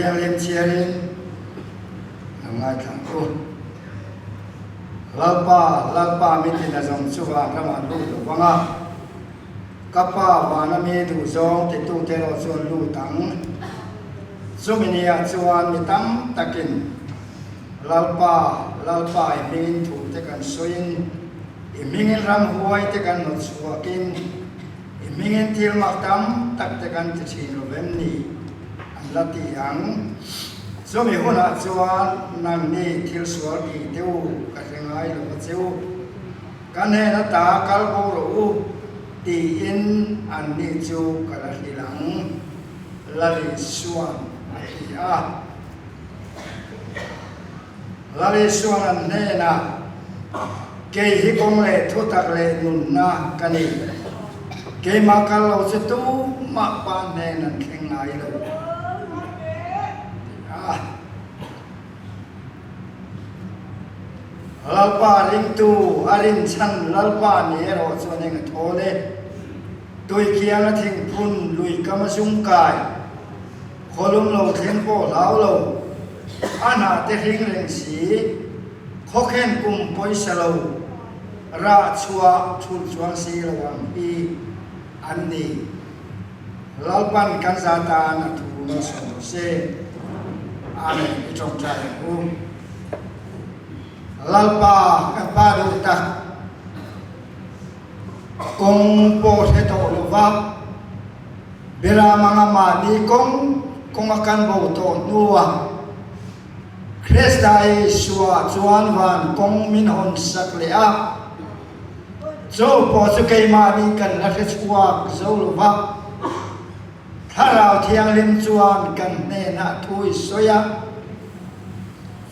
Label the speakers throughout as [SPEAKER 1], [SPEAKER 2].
[SPEAKER 1] Thianghlim chhiarin lo ngaithla ang u. Lalpa, Lalpa mi tina zawng chu van ramah an lut lo vang a, ka Pa vana mi duhzawng titute erawh chu an lut ang. Chumi niah chuan mi tam takin Lalpa, Lalpa i hmingin thute kan sawiin, i hmingin ramhuai te kan nawt chhuakin, I hmingin thil mak tam tak te kan ti thin lo vem ni? An la ti ang. Chumi hunah chuan nangni thil sual ti te u ka hre ngai lo va che u. Ka hnen ata kal bo rawh u tiin anni chu ka la hrilh ang, Lalisuan a ti a. Lalisuan an hnenah, Kei hi kawng leh thutak leh nunna ka ni. Keimah kal lo chu tumah pa hnen an thleng ngai lo, ti a. Lalpa ringtu a rinchhan Lalpa ni erawh chuan eng a thawl e. Tuikhiang a thingphun lui kam a zungkai. Khawlum lo thleng pawh hlau lo, a hnah te hring reng si, khawkhen kum pawisa lo, rah chhuah thulh chuang si lo ang hi an ni. Lalpan kan za tan a thu malsawm rawh se. Amen. I tawngtai ang u. Lalpa kan Pa duh tak, Kawng pawh hre tawh lo va, Beram anga mahni kawng kawnga kan bo tawh hnuah Krista Isua chuan van kawng min hawn sak leh a, chu pawh chu keimahni kan la hre chhuak zo lo va, Thlarau Thianghlim chuan kan hnenah thu i sawi a,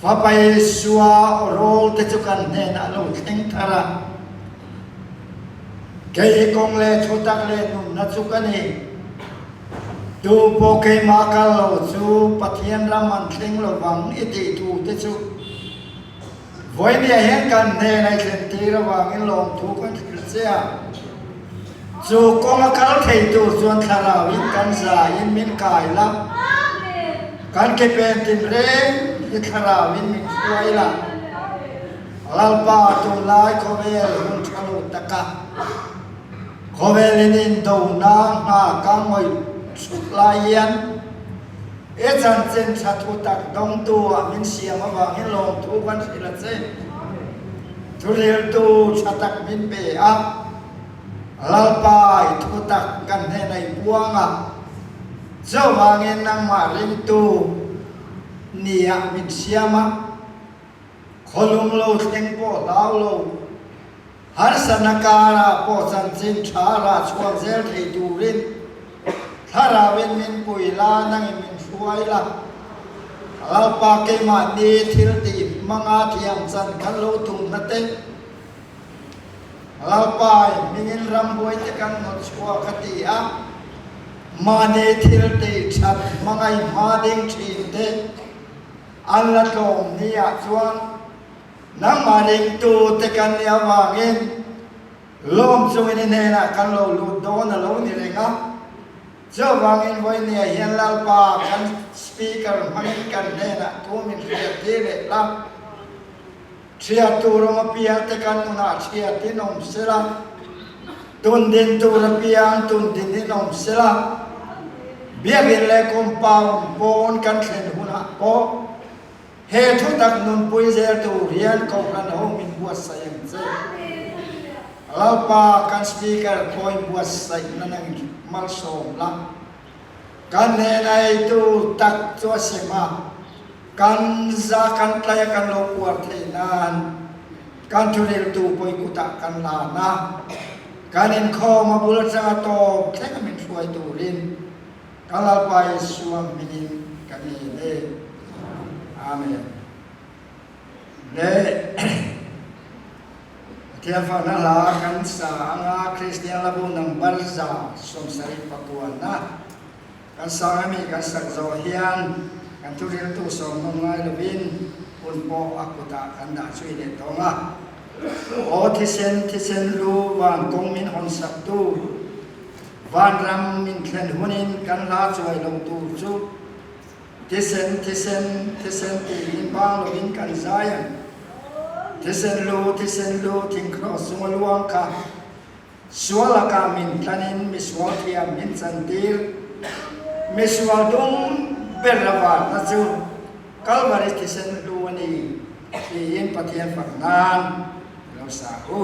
[SPEAKER 1] Fapa Isua aw rawl te chu kan hnenah lo thleng thar a. Kei hi kawng leh thutak leh nunna chu ka ni. Tu pawh keimah kal lo chu Pathian ram an thleng lo vang i tih thu te chu vawinia hian kan hnen a i thlen tir avangin lawmthu kan hrilh che a. Chu kawng a kal thei tur chuan thlarauin kan zaiin min kai la, kan ke pen tinreng hi thlarauin min hruai la. Lalpa tunlai khawvel hun tha lo taka khawvelin indona nghaka ngawih chhuk lai hian i chanchin tha thu tak dawngtu ah min siam avangin lawmthu kan hrilh a che. Thuriltu tha tak min pe a, Lalpa i thu tak kan hnenah i puang a, chuvangin nangmah ringtu niah min siam a. Khawlum lo thleng pawh hlau lo, harsatna karah pawh chanchin tha rah chhuak zel thei turin Thlarauin min pui la, nangin min hruai la. Lalpa keimahni thil tih hmanga thiam chan kan lo tum na te, Lalpa i hmingin rambuai te kan hnawt chhuak a ti a, mahni thil tih that hmanga i hma ding thin te, An la tlawm ni ah chuan nangmah ringtu te kan nih avangin lawm chungin i hnenah kan lo lut dawn a lo ni reng a. Chuvangin vawinia hian Lalpa kan Speaker hmangin kan hnenah thu min hriat tir leh la. Chhiat tur awm apiang te kan nunah chhiat in awm sela, tun din tur apiang tun din in awm sela, biakinn leh compound pawn kan thlen hunah pawh he thutak nunpui zel tur hian Kohhran ho min buatsaih ang che. Lalpa kan Speaker pawhin buatsaihna nang malsawm la. Kan hnena eitu tak chu a sem a. Kan za kan tlai a kan lo uar theih nan kan thuriltu pawi kutah kan lan a, kan inkhawm a bul atanga tawp thleng a min hruai turin ka Lalpa Isua hmingin ka ngen e. Amen. Le Pathian fakna hla kan sa anga Kristian Labu number 179. Kan sang ami kan sak zawh hian kan thuriltu sawmhnawm ngai lovin hun pawh a kutah kan dah zui leh tawng a. Aw thisen, thisen lu van kawng min hawn saktu, vanram min thlen hunin kan hla chuai lo tur chu. Thisen, thisen, thisen tiin bang lovin kan zai ang. Thisen lu, thisen lu, thing kraws chunga luang kha sual lakah min tlanin misual thiam min chantir. Misual dum ber a varna chu Kalvari thisen lu a ni tiin Pathian fak nan i lo sa u.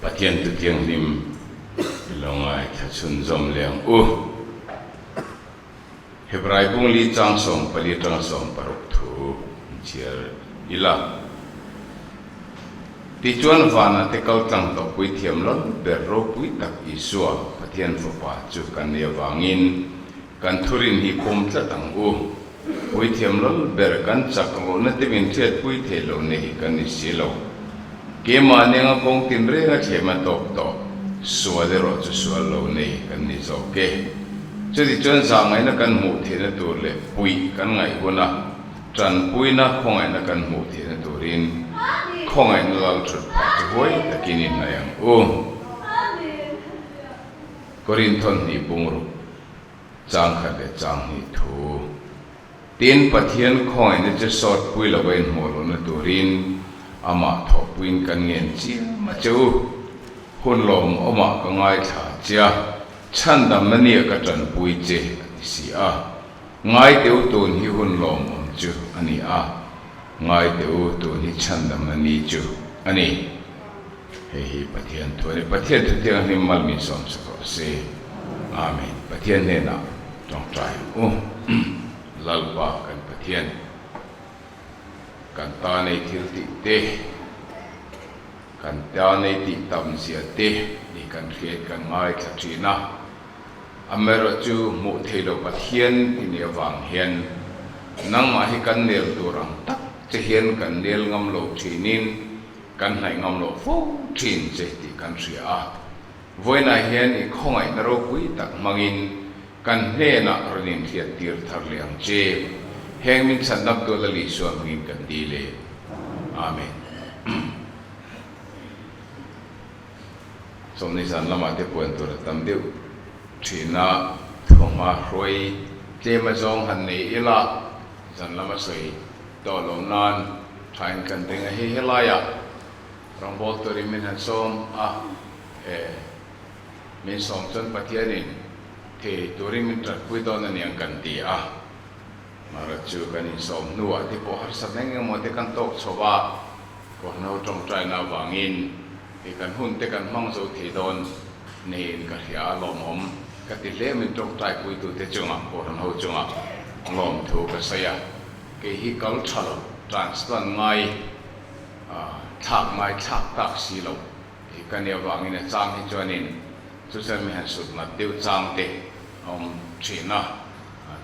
[SPEAKER 2] Pathian tu thianghlim i lo ngaithla chhunzawm leh ang u. Hebrai bung li chang 14 atanga 60 thu in chhiar ila. Tichuan vanah te kal tlang tawh puithiam lal ber ropui tak Isua, Pathian Fapa chu kan nei avangin kan thurin hi pawm tlat ang u. Puithiam lal ber kan chak lohna te min hriatpui theih loh nei kan ni si lo. Keimah nenga kawng tinreng a thlem a tawp tawh, sual erawh chu sual lo nei kan ni zawk e. Chutichuan zahngaihna kan hmuh theihna tur leh puih kan ngaih huna Tanpuina khawngaihna kan hmuh theihna turin khawngaihna lal thut phah chu huai takin i hnaih ang u. Korinthon hnih bungruk chang khat leh chang hnih thu. Tin, Pathian khawngaihna chu sawt pui lova inhmuh lohna turin amah thawhpuiin kan ngen chiam a che u. Hun lawmawmah ka ngaithla che a, chhandamna nia ka tanpui che a ti si a. Ngai teh u tun hi hun lawmawm chu a ni a, ngai teh u tun hi chhandamna ni chu a ni. Hei hi Pathian thu a ni. Pathian thu thianghlim mal min sawm sak rawh se. Amen. Pathian hnenah tawngtai ang u. Lalpa kan Pathian, kan ta nei thil tih te, kan ta nei tih tam zia te hi kan hriat kan ngaithla thin a. Amaherawhchu hmuh theih loh Pathian i nih avang hian nangmah hi kan nel tur ang tak che hian kan nel ngam lo thinin kan hnaih ngam loh fo thin che tih kan hria a. Vawiinah hian i khawngaihna ropui tak hmangin kan hnenah rawn inhriat tir thar leh ang che. Heng min chhanna tual a Lisua hmangin kan dil e. Amen. Chawlhni zan lamah te puan tur a tam deuh thin a, thuhma hruai tlem a zawng han nei ila zan lama sawi tawh loh nan thain kan ring a, hei helaiah rawngbawl turin min han sawm a, e min sawm chuan Pathianin thei turin min tanpui dawn a niang kan ti a, Mara chu kan insawm hnuah te pawh harsat eng emaw te kan tawk chho a, Kohhranho tawngtaina avangin hei kan hun te kan hmang zo thei dawn niin ka hria a, lawmawm ka ti hle min tawngtaipuitute chungah Kohhranho chungah lawmthu ka sawi a, kei hi kal tha lo, transplant ngai thlak ngai thlak tak si lo hi ka nih avangin a chang hi chuanin chu chuan mi han sut nat deuh chang te a awm thin a,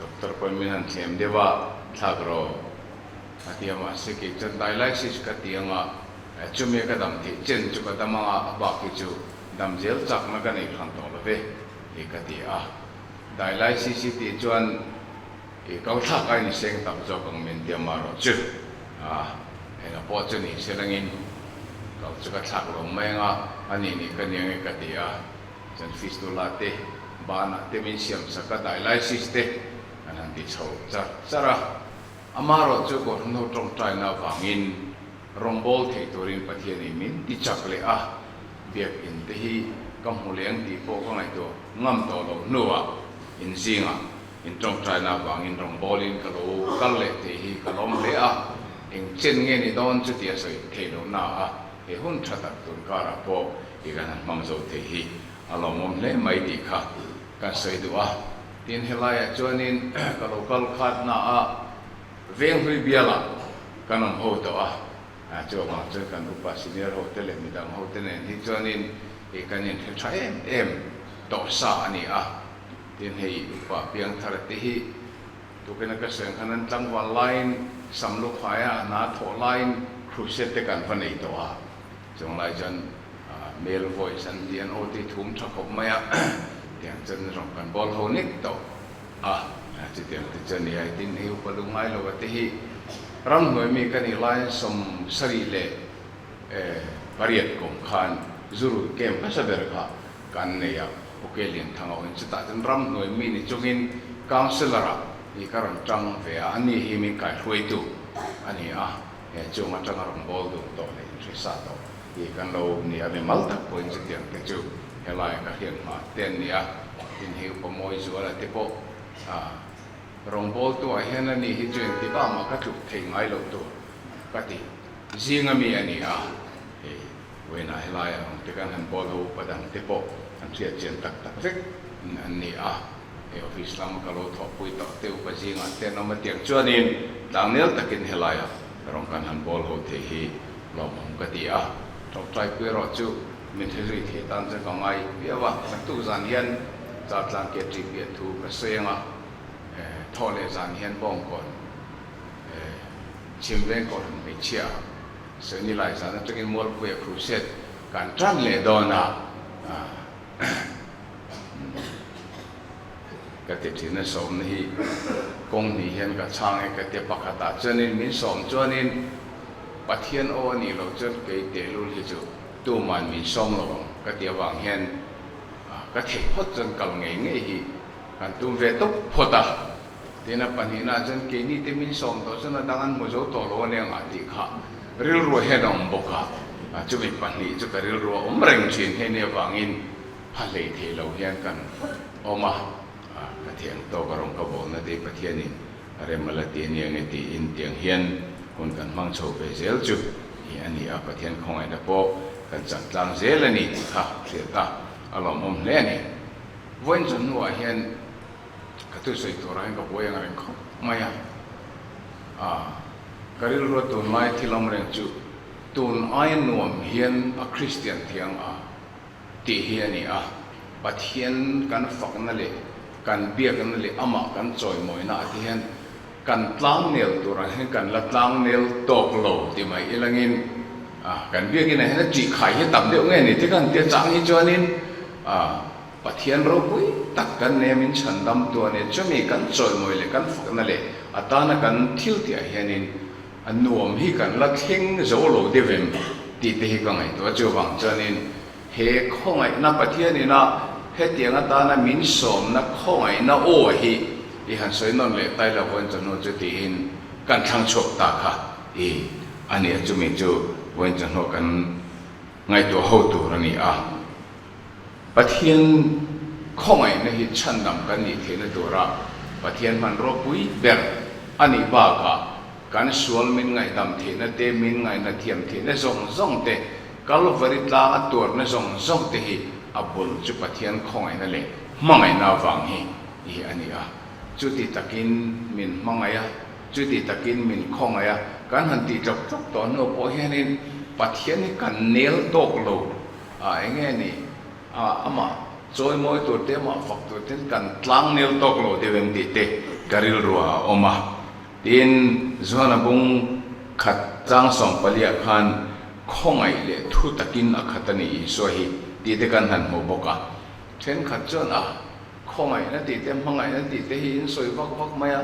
[SPEAKER 2] doctor pawhin min han thlem deuh a, thlak rawh. A ti a, mahse kei chuan dialysis ka ti anga chumi a ka dam theih chen chu ka dam anga a bak hi chu dam zel chakna ka nei hran tawh lo ve hi ka ti a. Dialysis hi tih chuan i kal thlak aiin i seng tam zawk ang min ti a marawh chu a enga pawh chu ni se langin kal chu ka thlak lo mai anga a nih nih ka nia nge ka ti a, chuan fistula te banah te min siam sak a dialysis te an han ti chho char char a. Amaherawh chu Kohhranho tawngtaina avangin rawngbâwl theih turin Pathianin min ti chak leh a, biakinn te hi ka hmu leh ang tih pawh ka ngaihtuah ngam tawh loh hnuah in zingah in tawngtaina avangin rawngbâwlin ka lo kal leh thei hi ka lawm hle a, eng chen nge ni dawn chuti a sawi theih loh na a, he hun tha tak tun karah pawh i kan han hmang zo thei hi a lawmawm hle mai tih kha kan sawi duh a. Tin, helaiah chuanin ka lo kal khatna a Venghlui bialah kan awm ho tawh a, chu avang chuan kan upa senior ho te leh midang ho te nen hi chuanin ih kan inhre tha em em tawh sa a ni a. Tin, hei upa Piangthara te hi tukina ka sawi ang khan an tlangval laiin Samlukhaia a hna thawh laiin crusade te kan va nei tawh a, Chung lai chuan male voice an ti an aw te thum tha khawp mai a, tiang chuan rawng kan bawl ho nek tawh a, chutiang te chuan ni a, tin hei upa lu ngai lo a te hi ramhnuai mi ka nih laiin 78 kum khan zurui camp hmasa ber kha kan nei a, Puke Lianthanga awin chutah chuan ramhnuai mi ni chungin councillor ah hi ka rawn tang ve a, ani hi min kaihruaitu a ni a. He chung atanga rawn bawl dun tawh leh inhrisa tawh hi kan lo ni a, mimal tak pawhin chutiang te chu helai ka hriat hma te an ni a, tin hei upa mawi zuala te pawh rawngbawltu ah hian ani hi chu engtik ah mah ka tluk thei ngai loh tur ka ti zing ami a ni a, hei Vawiinah helaiah awm te kan han bawl ho upa dang te pawh an hriat chian tak tak vek an ni a. Hei office lama ka lo thawhpui tawh te upa zingah te an awm a tiang chuanin tlangnel takin helaiah rawng kan han bawl ho theih hi lawmawm ka ti a. Tawngtaipui erawh chu min hre zui thei tan chuan ka ngai viau a, naktuk zan hian Chaltlang ke ṭih piah thu ka sawi ang a, thawh leh zan hian bawngkawn chhim veng kohhran hmeichhia sawi ni lai zan atangin Mualpuia crusade kan tan leh dawn a, ka ti thin a, sawmna hi kawng hnih hian ka chhang e ka ti a, pakhatah chuanin min sawm chuanin Pathian aw a nih loh chuan kei tehlul hi chu tuman min sawm lo ang ka ti avang hian ka theih phawt chuan kal ngei ngei hi kan tum ve tawp phawt a. Tin a pahnihna chuan keini te min sawm tawh chuan a dang an hmu zo tawh lo a nia ngah tih kha rilru hian a awm bawk a, chumi pahnih chu ka rilru a awm reng thin hei nia vangin pha hlei thei lo hian kan awm a, ka thiang tawk a rawn ka bawlna te Pathianin a rem a la ti a nia nge tiin tiang hian hun kan hmang chho ve zel chu hi a ni a, Pathian khawngaihna pawh kan chang tlang zel a ni tih kha hriat a, a lawmawm hle a ni. Vawiin chawhnu hnuah hian Ka thusawi turah hian ka buai ang reng khawp mai a, ah ka rilrua tunlai thil awm reng chu tun aia nuam hian a Kristian thiang a tih hi a ni a, Pathian kan fakna leh kan biakna leh amah kan chawimawina ah te hian kan tlangnel turah hian kan la tlangnel tawk lo ti mai ilangin ah kan biakinah hian a tihkhai hi tam deuh nge ni te kan tia chang hi chuanin ah Pathian ropui tak kan nem in chhandam tu a nia, chumi kan chawimawi leh kan fakna leh a tana kan thil tih ah hianin a nuam hi kan la thleng zo lo deuh em tih te hi ka ngaihtuah a, chuvang chuanin he khawngaihna Pathian ina hetiang atana min sawmna khawngaihna aw hi i han sawi nawn leh tai lo vawiin chawhnu chu tiin kan thlang chhuak ta kha i a nia, chumi chu vawiin chawhnu kan ngaihtuah ho tur a ni a. Pathian khawngaihna hi chhandam kan nih theihna tura Pathian hmanrua pui ber a nih bakah kan sual min ngaihdam theihna te, min ngaihna thiam theihna zawng zawng te, Kalvari tlanga tuarna zawng zawng te hi a bul chu Pathian khawngaihna leh hmangaihna avang hi hi a ni a. Chuti takin min hmangaih a, chuti takin min khawngaih a, kan han tih tlawk tlawk tawh hnu pawh hianin Pathian hi kan nel tawk lo. A eng nge ni? A amah chawimawi tur te, amah fak tur ten kan tlang nel tawk lo deuh em tih te ka rilruah a awm a. Tin, Zuana bung khat tlang sawmpaliah khan khawngaih leh thu takin a khat a ni Isua hi tih te kan han hmu bawk a. Thenkhat chuan a khawngaihna tih te, hmangaihna tih te hi in sawi vak vak mai a,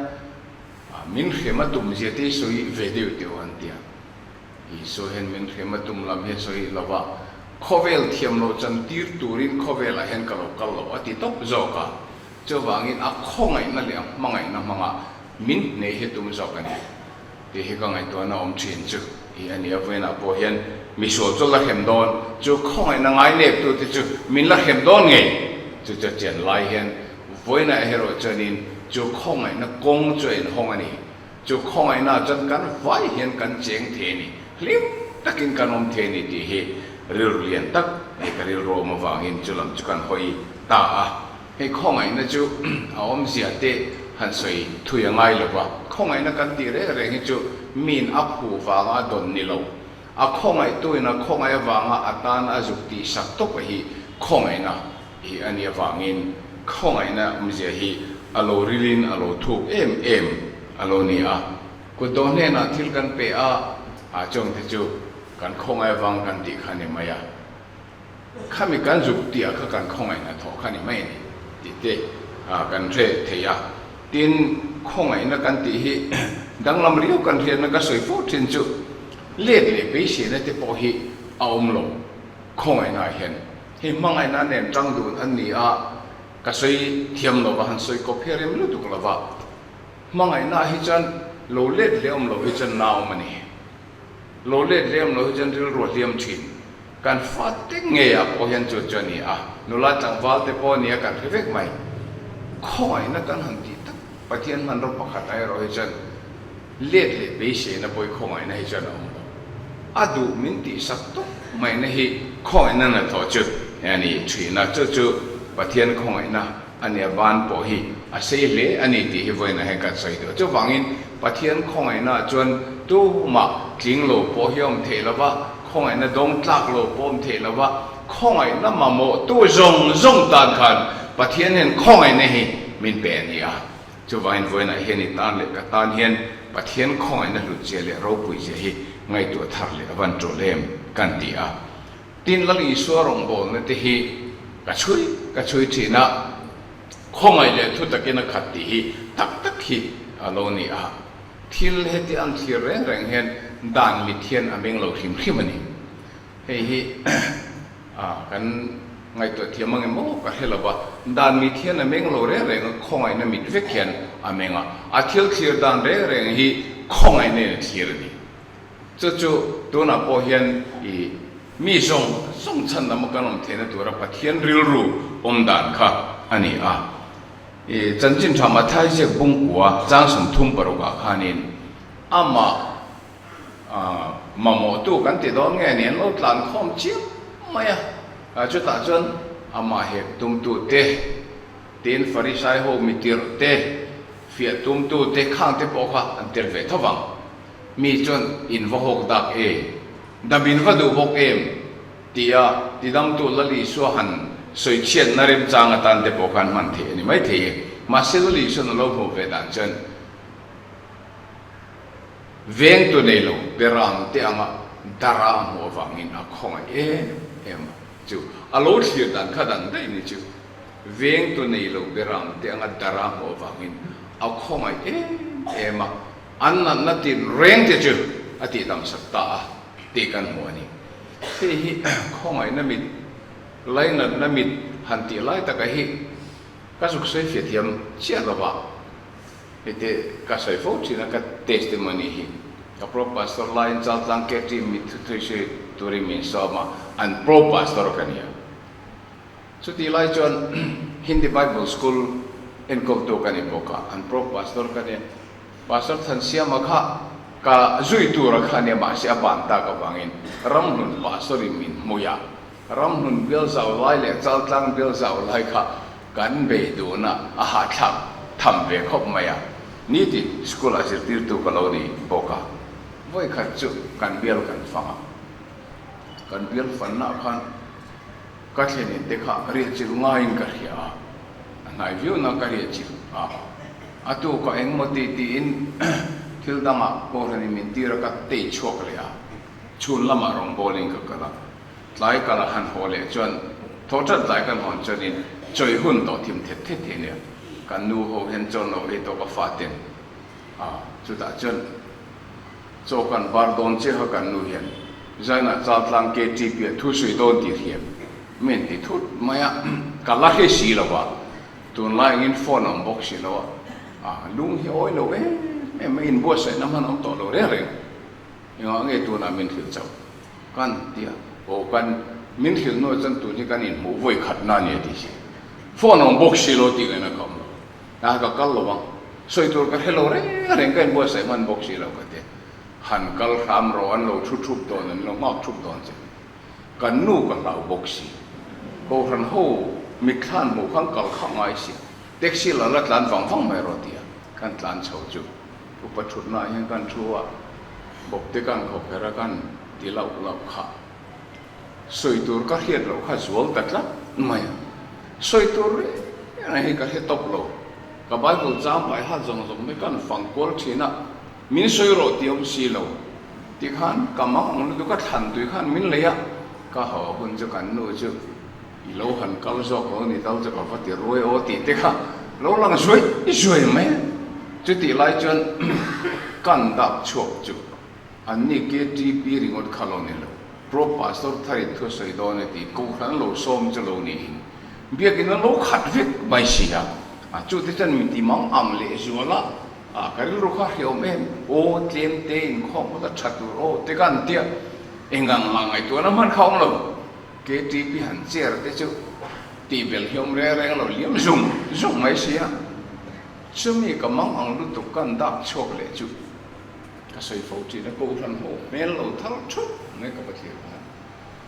[SPEAKER 2] min hrem a tum zia te hi sawi ve deuh deuh an ti a. Isua hian min hrem a tum lam hi a sawi lo va, khawvel thiam lo chan tir turin khawvelah hian ka lo kal lo a ti tawp zawk a. Chuvangin a khawngaihna leh a hmangaihna hmanga min hneh hi tum zawk a ni tih hi ka ngaihtuahna awm thin chu i a ni a. Vawiinah pawh hian misual chu la hrem dawn, chu khawngaihna ngai nep tute chu min la hrem dawn ngei. Chu chu chian lai hian vawiinah erawh chuanin chu khawngaihna kawng chu a inhawng a ni. Chu khawngaihna chuan kan vai hian kan cheng thei a ni, hlim takin kan awm thei a ni tih hi rilru lian tak hei ka rilru awm avangin chu lam chu kan hawi ta a. Hei khawngaihna chu a awmzia te han sawi thui a ngai lo va, khawngaihna kan tih reng reng hi chu miin a phu vanga a dawn ni lo, a khawngaihtuin a khawngaih avanga a tan a zuk tih sak tawp a hi khawngaihna hi a nih avangin khawngaihna awmzia hi a lo rilin a lo thuk em em a lo ni a. Kut dawh hnenah thil kan pe a, a chawngte chu kan khawngaih avang kan tih kha a ni mai a. Khami kan zuk tih ah kha kan khawngaihna thawh kha a ni mai a ni tih te kan hre thei a. Tin, khawngaihna kan tih hi danglam riau kan hriatna ka sawi fo thin chu let leh beiseina te pawh hi a awm lo khawngaihna ah hian. Hei hmangaihna nen tang dun an ni a, ka sawi thiam lo va, han sawi kawp hi a rem lutuk lo va. Hmangaihna hi chuan lo let leh awm lo hi chuan na awm a ni. Lo let leh awm lo hi chuan rilru a hliam thin. Kan fate ngeiah pawh hian chu chu a ni a, nula tlangval te pawh a ni a, kan hre vek mai. Khawngaihna kan han tih tak Pathian hmanraw pakhat ah erawh hi chuan let leh beiseina pawi khawngaihna hi chuan a awm lo. A duh min tihsak tawp maina hi khawngaihna hnathawh chu a ni thin a, chu chu Pathian khawngaihna a nia ban pawh hi a sei hle a ni tih hi vawiinah hian kan sawi duh a. Chuvangin Pathian khawngaihnaah chuan tumah tling lo pawh hi a awm theih lo va, khawngaihna dawng tlak lo pawh awm theih lo va, khawngaihna mamawhtu zawng zawng tan khan Pathian hian khawngaihna hi min pe a ni a. Chuvangin vawiinah hian i tan leh ka tan hian Pathian khawngaihna hlutzia leh ropuizia hi ngaihtuah thar leh a van tul em kan ti a. Tin, Lal Isua rawngbawlna te hi ka chhui ka chhui thin a, khawngaih leh thu takin a khat tih hi tak tak hi a lo ni a. Thil heti an thlir reng reng hian dan mit hian a meng lo hrim hrim a ni. Hei hi kan ngaihtuah thiam ang emaw ka hre lo va, dan mit hian a meng lo reng reng a, khawngaihna mit vek hian a meng a, a thil thlir dan reng reng hi khawngaihna in a thlir a ni. Chu chu tunah pawh hian i mi zawng zawng chhan lama kan awm theihna tura Pathian rilru awm dan kha a ni a. I chanchin tha Mathai ziak bungkua chang 36 ah khanin amah Mamawhtu kan ti dawn nge ni an lo tlan khawm chiam mai a, chutah chuan amah hek tumtu te, tin Farisai ho mitirh te, fiah tumtu te khang te pawh kha an tel ve tho vang. Mi chuan in va hawk dak e, dam in va duh bawk em? tia tidamtu Lal Isua han sawi chhiatna remchang atan te pawh khan hman theih a ni maithei e. Mahse Lal Isuan a lo hmuh ve dan chuan, Vengtu nei lo beram te anga dara a hmuh avangin a khawngaih em em a chu. A lo thlir dan kha dang daih ni chu. Vengtu nei lo beram te anga dara a hmuh avangin a khawngaih em em a, an natna tin reng te chu a tihdam sak ta a tih kan hmu a ni. Hei hi khawngaihna mit, lainatna mit han tih lai taka hi ka zuk sawi fiah thiam chiah lova. Heti ka sawi fo thin a, ka testimony hi ka pro pastor laiin Chaltlang KT mi thuthui sawi turin min sawm a, an pro pastor ka ni a. Chutih lai chuan Hindi Bible School enkawltu ka ni bawk a, an pro pastor ka ni a. Pastor Thansiama kha ka zui tura kha a nia mahse a ban tak avangin Ramhlun pastor in min hmui a, Ramhlun bial zau lai leh Chaltlang bial zau lai kha Kan bei dun a, a hahthlak tham ve khawp mai a. Nitin school-ah zirtirtu ka lo ni bawk a, vawi khat chu kan bial kan fang a. Kan bial fannaah khan ka thlenin te kha riahchilh ngaiin ka hria a, a hnai viau na ka riahchilh a. A tukah engmaw ti tiin thil dangah Kohhranin min tir a, ka tei chhuak leh a, chhun lamah rawngbawlin ka kal a. Tlai kal a han haw leh chuan thaw ṭat tlai kan hawn chuanin chawi hun tawh thim thet thet thei nia. Kan nu ho hian chaw no ei tawk a fa ten a, chutah chuan chaw kan bar dawn chiah kha kan nu hian Zainah Chaltlang KTP ah thu sawi dawn tih hriat min ti thut mai a, ka la hre si lo va, tunlai angin phone a awm bawk si lo a, lung hi awi lo em em a, inbuatsaihna hman a awm tawh lo reng reng. Engah nge tunah min hrilh chauh? Kan ti a, aw kan min hrilh hnuah chuan tun hi kan inhmuh vawi khatna a ni a ti si. Phone a awm bawk si lo tih ngaihna ka awm lo. A ka kal lo ang, sawi tur ka hre lo reng reng ka inbuatsaih hman bawk si lo ka ti a. Han kal hram rawh an lo thu thup dawn an lo nghak thup dawn che. Kan nu ka hlau bawk si. Kohhran ho mitthlan hmuh khan kal kha ngai si. Taxi la la tlan vang vang mai rawh ti a, kan tlan chho chu. Upa thutnaah hian kan thu a, bawpte kan khawp her a kan ti lauh lauh kha. Sawi tur ka hriat loh kha zual ta tlat mai a. Sawi tur reng reng hi ka hre tawp lo. Ka Bible chang pai hat zawng zawng mai kan fang kual thin a, min sawi rawh tih awm si lo. Tikhan ka mang ang lutuk a thlan tui khan min lei a, ka haw hun chu kan nu chu I lo han kal zawk lo ni tal chu ka va ti ruai aw tih te kha lo lang zuai zuai mai a. Chutih lai chuan kan dak chhuak chu an ni KTP ringawt kha lo ni lo. Pro Pastor Tharin thu a sawi dawn e tih Kohhran lo sawm chu lo niin biakin an lo khat vek mai si a. A chute chuan min ti mang ang leh zual a, a ka rilru kha hreawm em aw tlem te inkhawm ngawt a tha tur aw te kha an tia engang mah ngaihtuahna hman kha awm lo. KTP han chair te chu tih belh hi awm reng reng lo liam zung zung mai sia. Chumi ka mang ang lutuk kan dak chhuak leh chu ka sawi fo thin a, Kohhran ho hmel lo thar thup mai ka va thlir khan.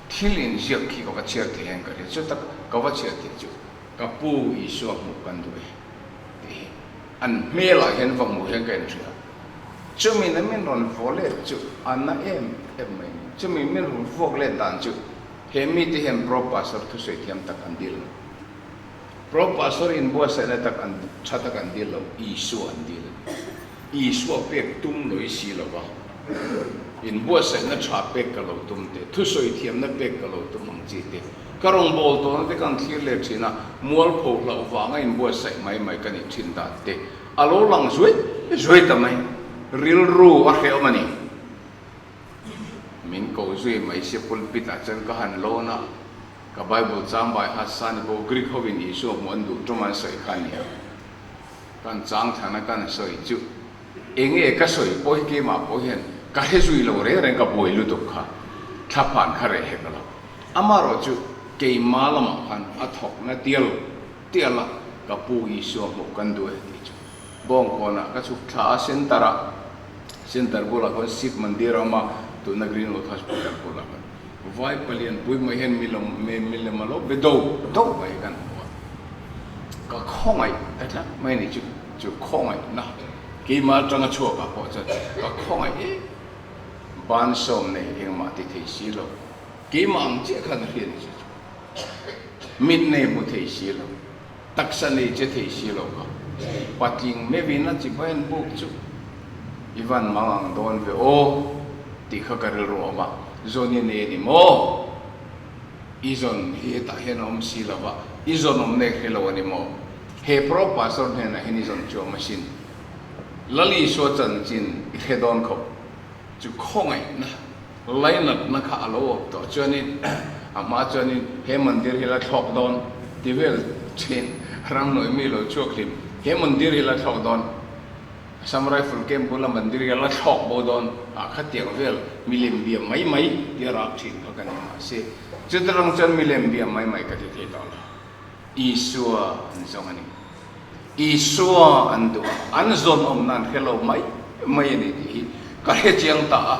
[SPEAKER 2] Thil inziak khi ka va chhiar thei ang ka ria chu tak ka va chhiar thei chu ka pu Isua hmuh kan duh e tih hi an hmelah hian va hmuh hian ka inhria. Chumi na min rawn vaw let chu a na em em mai ni. Chumi min rawn vuak let dan chu he mite hian Pro Pastor thusawi thiam tak an dil lo. Pro Pastor inbuatsaihna tak an tha tak an dil lo, Isua an dil a ni. Isua pek tum lawih si lo va, inbuatsaihna tha pek ka lo tum te, thusawi thiamna pek ka lo tum ang chi te, ka rawngbâwl tawhna te kan thlir leh thin a, mualpho hlauh vanga inbuatsaih mai mai ka nih thin dan te a lo lang zuai zuai ta mai. Rilru a hrehawm a ni. Min ko zui mai sia pulpit ah chuan ka han lawn a, ka Bible chang bai hat sa ni pawh Greek hovin Isua hmuh an duh ṭawm an sawi kha a nia. Kan chang thlan a kan sawi chu enge ka sawi pawh hi keimah pawh hian ka hre zui lo reng reng ka buai lutuk kha thlaphan kha reh hek lo. Amaherawh chu keimah lamah khan a thawkna tial tial a ka pu Isua hmuh kan duh e tih chu Bawngkawnah ka chhuk thla a center ah center bulah khawn Sikh Mandir a awm a tuna Greenwood Hospital bulah khan Vai palian pui mai hian milem a lo be do do mai kan hmu a, ka khawngaih ta tlat mai a ni chu, chu khawngaihna keimah atanga chhuakah pawh chuan ka khawngaih em, ban sawm nei engmah ti thei si lo, keimah ang chiah khan a hria ni chu chu, mit nei hmu thei si lo, taksa nei che thei si lo kha, patling meuhin a chibai an buk chu i van mang ang dawn ve aw tih kha ka rilru awm a, zawn i nei a ni maw? I zawn hi hetah hian a awm si lo va, i zawn awm nek hre lo a ni maw? He Pro Pastor hnenah hian i zawn chu awm asin. Lal Isua chanchin i hre dawn khawp chu khawngaihna Lainatna kha a lo awp tawh chuanin a hma chuanin he mandir hi la thlawk dawn ti vel thin ramhnuai mi lo chhuak hlim he mandir hi la thlawk dawn Assam Rifle camp bula mandir hi la thlawk bo dawn ah khatiang vel milem bia mai mai ti a rak thin kha ka ni mahse chutarang chuan milem bia mai mai ka ti thei tawh lo Isua an zawng a ni Isua an duh a, an zawn awmna an hre lo mai mai a ni tih hi ka hre chiang ta a.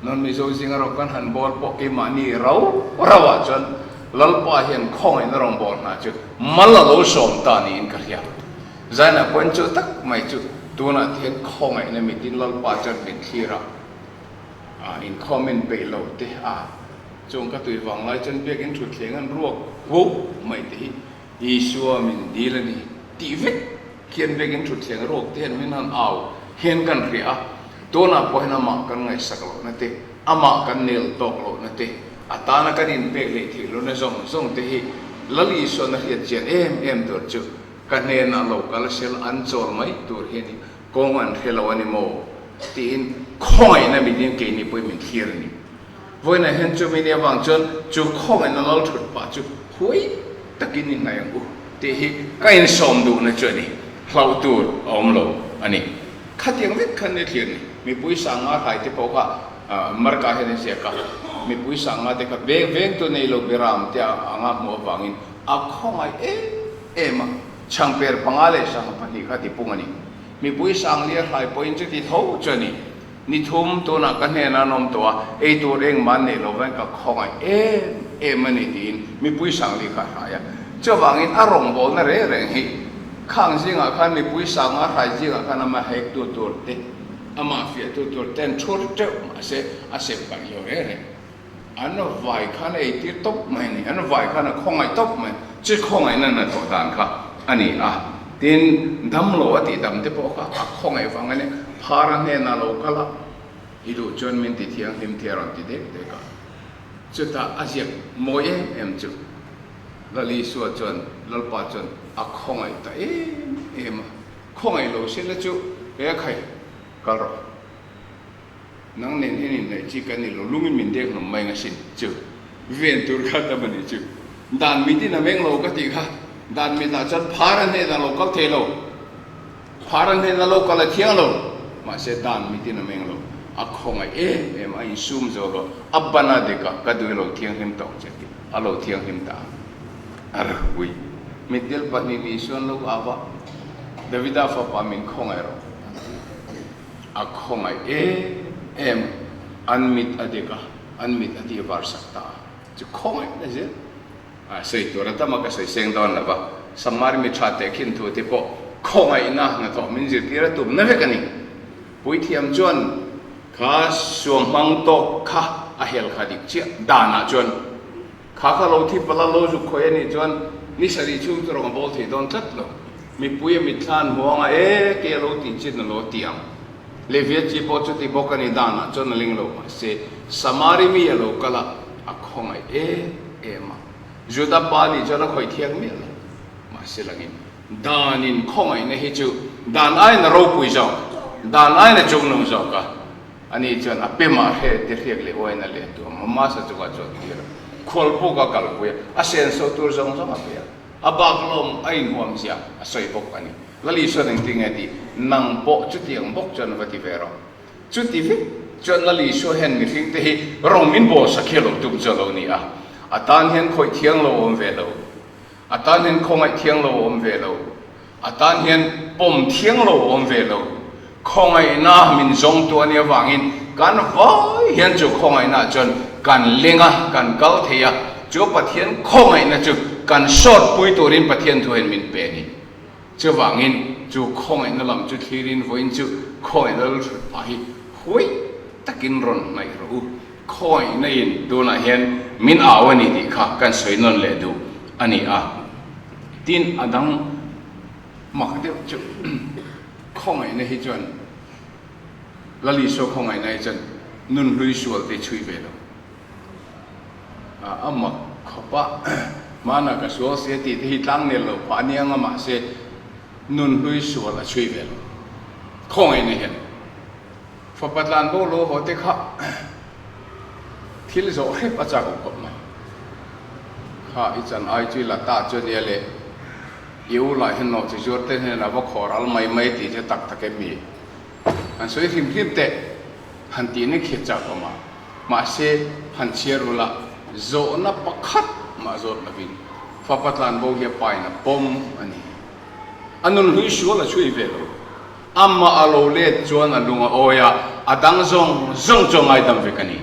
[SPEAKER 2] Non Mizo zinga rawh kan han bawl pawh keimahni rau rauah chuan Lalpa hian khawngaihna rawn bawl hna chu mal a lo sawm ta niin ka hria. Zainah pawhin chu tak mai chu tunah te hian khawngaihna mitin Lalpa chuan min thlir a, inkhawm in peih lo te a, chung ka tui vang lai chuan biakin thutthleng an ruak huau mai te hi Isua min dil a ni tih vek khian vekin thutthleng ruak te hian min han au hian kan hria a, tunah pawh hian amah kan ngaihsak lohna te, amah kan nel tawk lohna te, a tana kan inpek leh theih lohna zawng zawng te hi Lal Isuan a hriat chian em em tur chu ka hnenah lo kal sel an chawl mai tur hi a ni, kawng an hre lo a ni maw tiin khawngaihna mitin keini pawhin min thlir a ni. Vawiinah hian chumi ni avang chuan chu khawngaihna lal thut pah chu huai takin i hnaih ang u tih hi ka insawm duhna chu a ni. Hlauh tur a awm lo a ni. Khatiang vek khan ni thlir ni. Mipui sanga hlai te pawh kha Marka hian a ziak a, mipui sanga te kha veng vengtu nei lo Biram te anga hmuh avangin a khawngaih em em a, chhangper panga leh sangha pahnih kha tipung a ni. Mipui sanglia hlai pawhin chuti tho chu a ni. Ni thum tunah ka hnenah an awm tawh a, ei tur engmah an neih loh vangin ka khawngaih em em a ni tiin mipui sangli kha a hrai a. Chuvangin a rawngbawlna reng reng hi khang zingah khan mipui sanga hrai zingah khan amah hektu tur te, amah fiahtu tur te an thur teuh mahse a sem paih lo reng reng. An vai khan a eitir tawp mai a ni, an vai khan a khawngaih tawp mai. Chu khawngaihna hnathawh dan kha a ni a, tin damlo a tih dam te pawh kha a khawngaih vang a nia, phara hnenah lo kal a, i duh chuan min ti thianghlim thei a rawn ti dek dek a, chutah a ziak mawi em em chu Lal Isua chuan Lalpa chuan a khawngaih ta em em a, khawngaih lo se la chu kei a khai kal rawh. Nang nen hian inneih chi kan ni lo, lungin min dek hlawm mai ngasin chu ven tur kha tam a ni chu. Dan mitin a meng lo ka tih kha, dan mitah chuan phar a hnenah lo kal thei lo, phar a hnenah lo kal a thiang lo, mahse dan mitin a meng lo, a khawngaih em em a insum zo lo, a ban a dek a, ka duh i lo thianghlim tawh che tih a lo thianghlim ta a, a ropui. Mitdel pahnih ni chuan lo au a, Davida fapa min khawngaih rawh. A khawngaih em em, an mit a dek a, an mit a tih var sak ta a. Chu khawngaih na zel a sawi tur a tam a, ka sawi seng dawn lo va, Samari mi tha teh khin thu te pawh khawngaihna hnathawh min zirtir a tum na vek a ni. Puithiam chuan kha suamhmang tawk kha a hel kha dik chiah danah chuan kha kha lo thi pala lo zuk khawih a nih chuan ni sarih chhung chu rawng a bawl thei dawn tlat lo. Mipui a mitthla an hmuang a, e ke a lo tih chin a lo ti ang. Levia chi pawh chuti bawk a ni danah chuan a ling lo mahse Samari mi a lo kal a, a khawngaih em em a. Juda pa nih chuan a khawih thiang miah lo. Mahse langin danin khawngaihna hi chu dan aiin a ropui zawk, dan aiin a chungnung zawk a. Ani chuan a pemah hre te hriak leh uain a leh tuam a, Masa chungah chuan tir a, khualpuk a kalpui a, a senso tur zawng zawng a pe a. A bak lawm a inhuam zia a sawi bawk a ni. Lal Isuan engtin nge tih? Nang pawh chutiang bawk chuan va ti ve rawh. Chuti vek chuan Lal Isua hian mihring te hi rawng min bawl sak hi a lo tum chu a lo ni a. A tan hian khawih thiang lo a awm ve lo. A tan hian khawngaih thiang lo a awm ve lo. A tan hian pawm thiang lo a awm ve lo. Khawngaihna min zawngtu a nih avangin kan vai hian chu khawngaihnaah chuan kan leng a, kan kal thei a, chu Pathian khawngaihna chu kan sawtpui turin Pathian thu hian min pe a ni. Chuvangin chu khawngaihna lam chu thlirin vawiin chu khawngaihna lal hrut phah hi huai takin rawn hnaih rawh u. Khawngaihna in tunah hian min au a ni tih kha kan sawi nawn leh duh a ni a. Tin, a dang mak deuh chu khawngaihna hi chuan Lal Isua khawngaihna hi chuan nun hlui sual te chhui ve lo. A mak khawp a, hmanah ka sual si a tih te hi tlang nel lo phah a nia nga mahse nun hlui sual a chhui ve lo. Khawngaihna hian fapa tlan bo lo haw te kha thil zawh hrep a chak awm khawp mai. Kha i chan ai chu i la ta chu ania le, i u lah hian nawh chi zuar te hnenah va khawh ral mai mai tih chu tak tak em mi? Han sawi hrim hrim teh, han tihna khi a chak awm a, mahse han chhiar ula zawhna pakhat mah zawt lovin fapa tlanbo hi a pain a pawm a ni. A nun hlui sual a chhui ve lo. Amah a lo let chuan a lung a awi a, a dang zawng zawng chu a ngaidam vek a ni.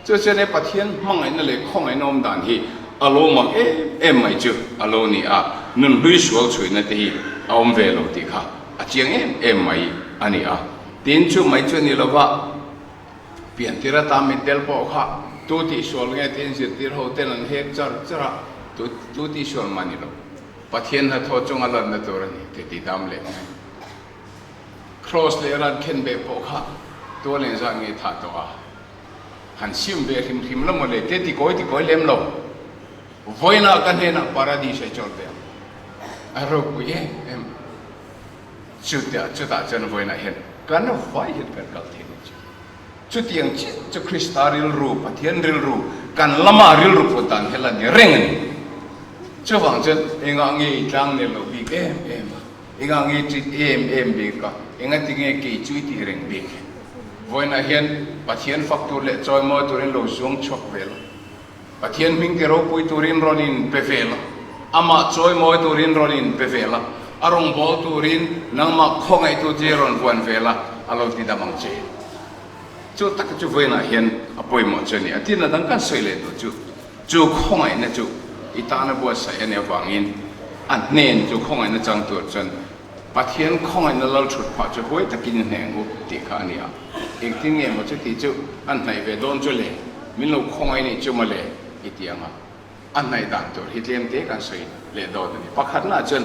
[SPEAKER 2] Chu chuan he Pathian hmangaihna leh khawngaihna awm dan hi a lo mak em em mai chu a lo ni a, nun hlui sual chhuihna te hi a awm ve lo tih kha a chiang em em mai a ni a. Tin, chu mai chu a ni lova, piantir atan mitdel pawh kha tu tihsual nge tiin zirtir ho ten an hek char char a, tu tu tihsual mah ni lo, Pathian hnathawh chunga lanna tur a ni tih ti dam leh mai. Kraws leh ran khenbeh pawh kha tual engzat nge thah tawh a? Han sim ve hrim hrim la mawle te ti kawi ti kawi lem lo. Vawiinah ka hnenah Paradis ai chawl ve ang. A ropui em em. Chutah chutah chuan vawiinah hian kan vai hian kan kal thei ni chu. Chutiang chiah chu Krista rilru, Pathian rilru, kan lama rilru put dan hi la ni reng a ni. Chuvang chuan engah nge i tlang nel lo bik em em a? Engah nge ṭit em em bik a? Engati nge kei chu i tih reng bik? Vawiinah hian Pathian fak tur leh chawimawi turin lo zuang chhuak ve la. Pathian hming ti ropui turin rawn in pe ve la. Amah chawimawi turin rawn in pe ve la. A rawngbâwl turin nangmah khawngaihtu che rawn vuan ve la, a lo ti dam ang che. Chu taka chu vawiinah hian a pawimawh chu a ni. A tirna dang kan sawi leh duh chu. Chu khawngaihna chu i tana buatsaih a nih avangin a hnen chu khawngaihna chang tur chuan Pathian khawngaihna lal thut phah chu huai takin i hneng u tih kha a ni a. Engtin nge maw chuti chu an hnaih ve dawn chu le? Min lo khawngaih nih chu maw le? I ti ang a. A hnaih dan tur hi tlem te kan sawi leh dawn a ni. Pakhatnaah chuan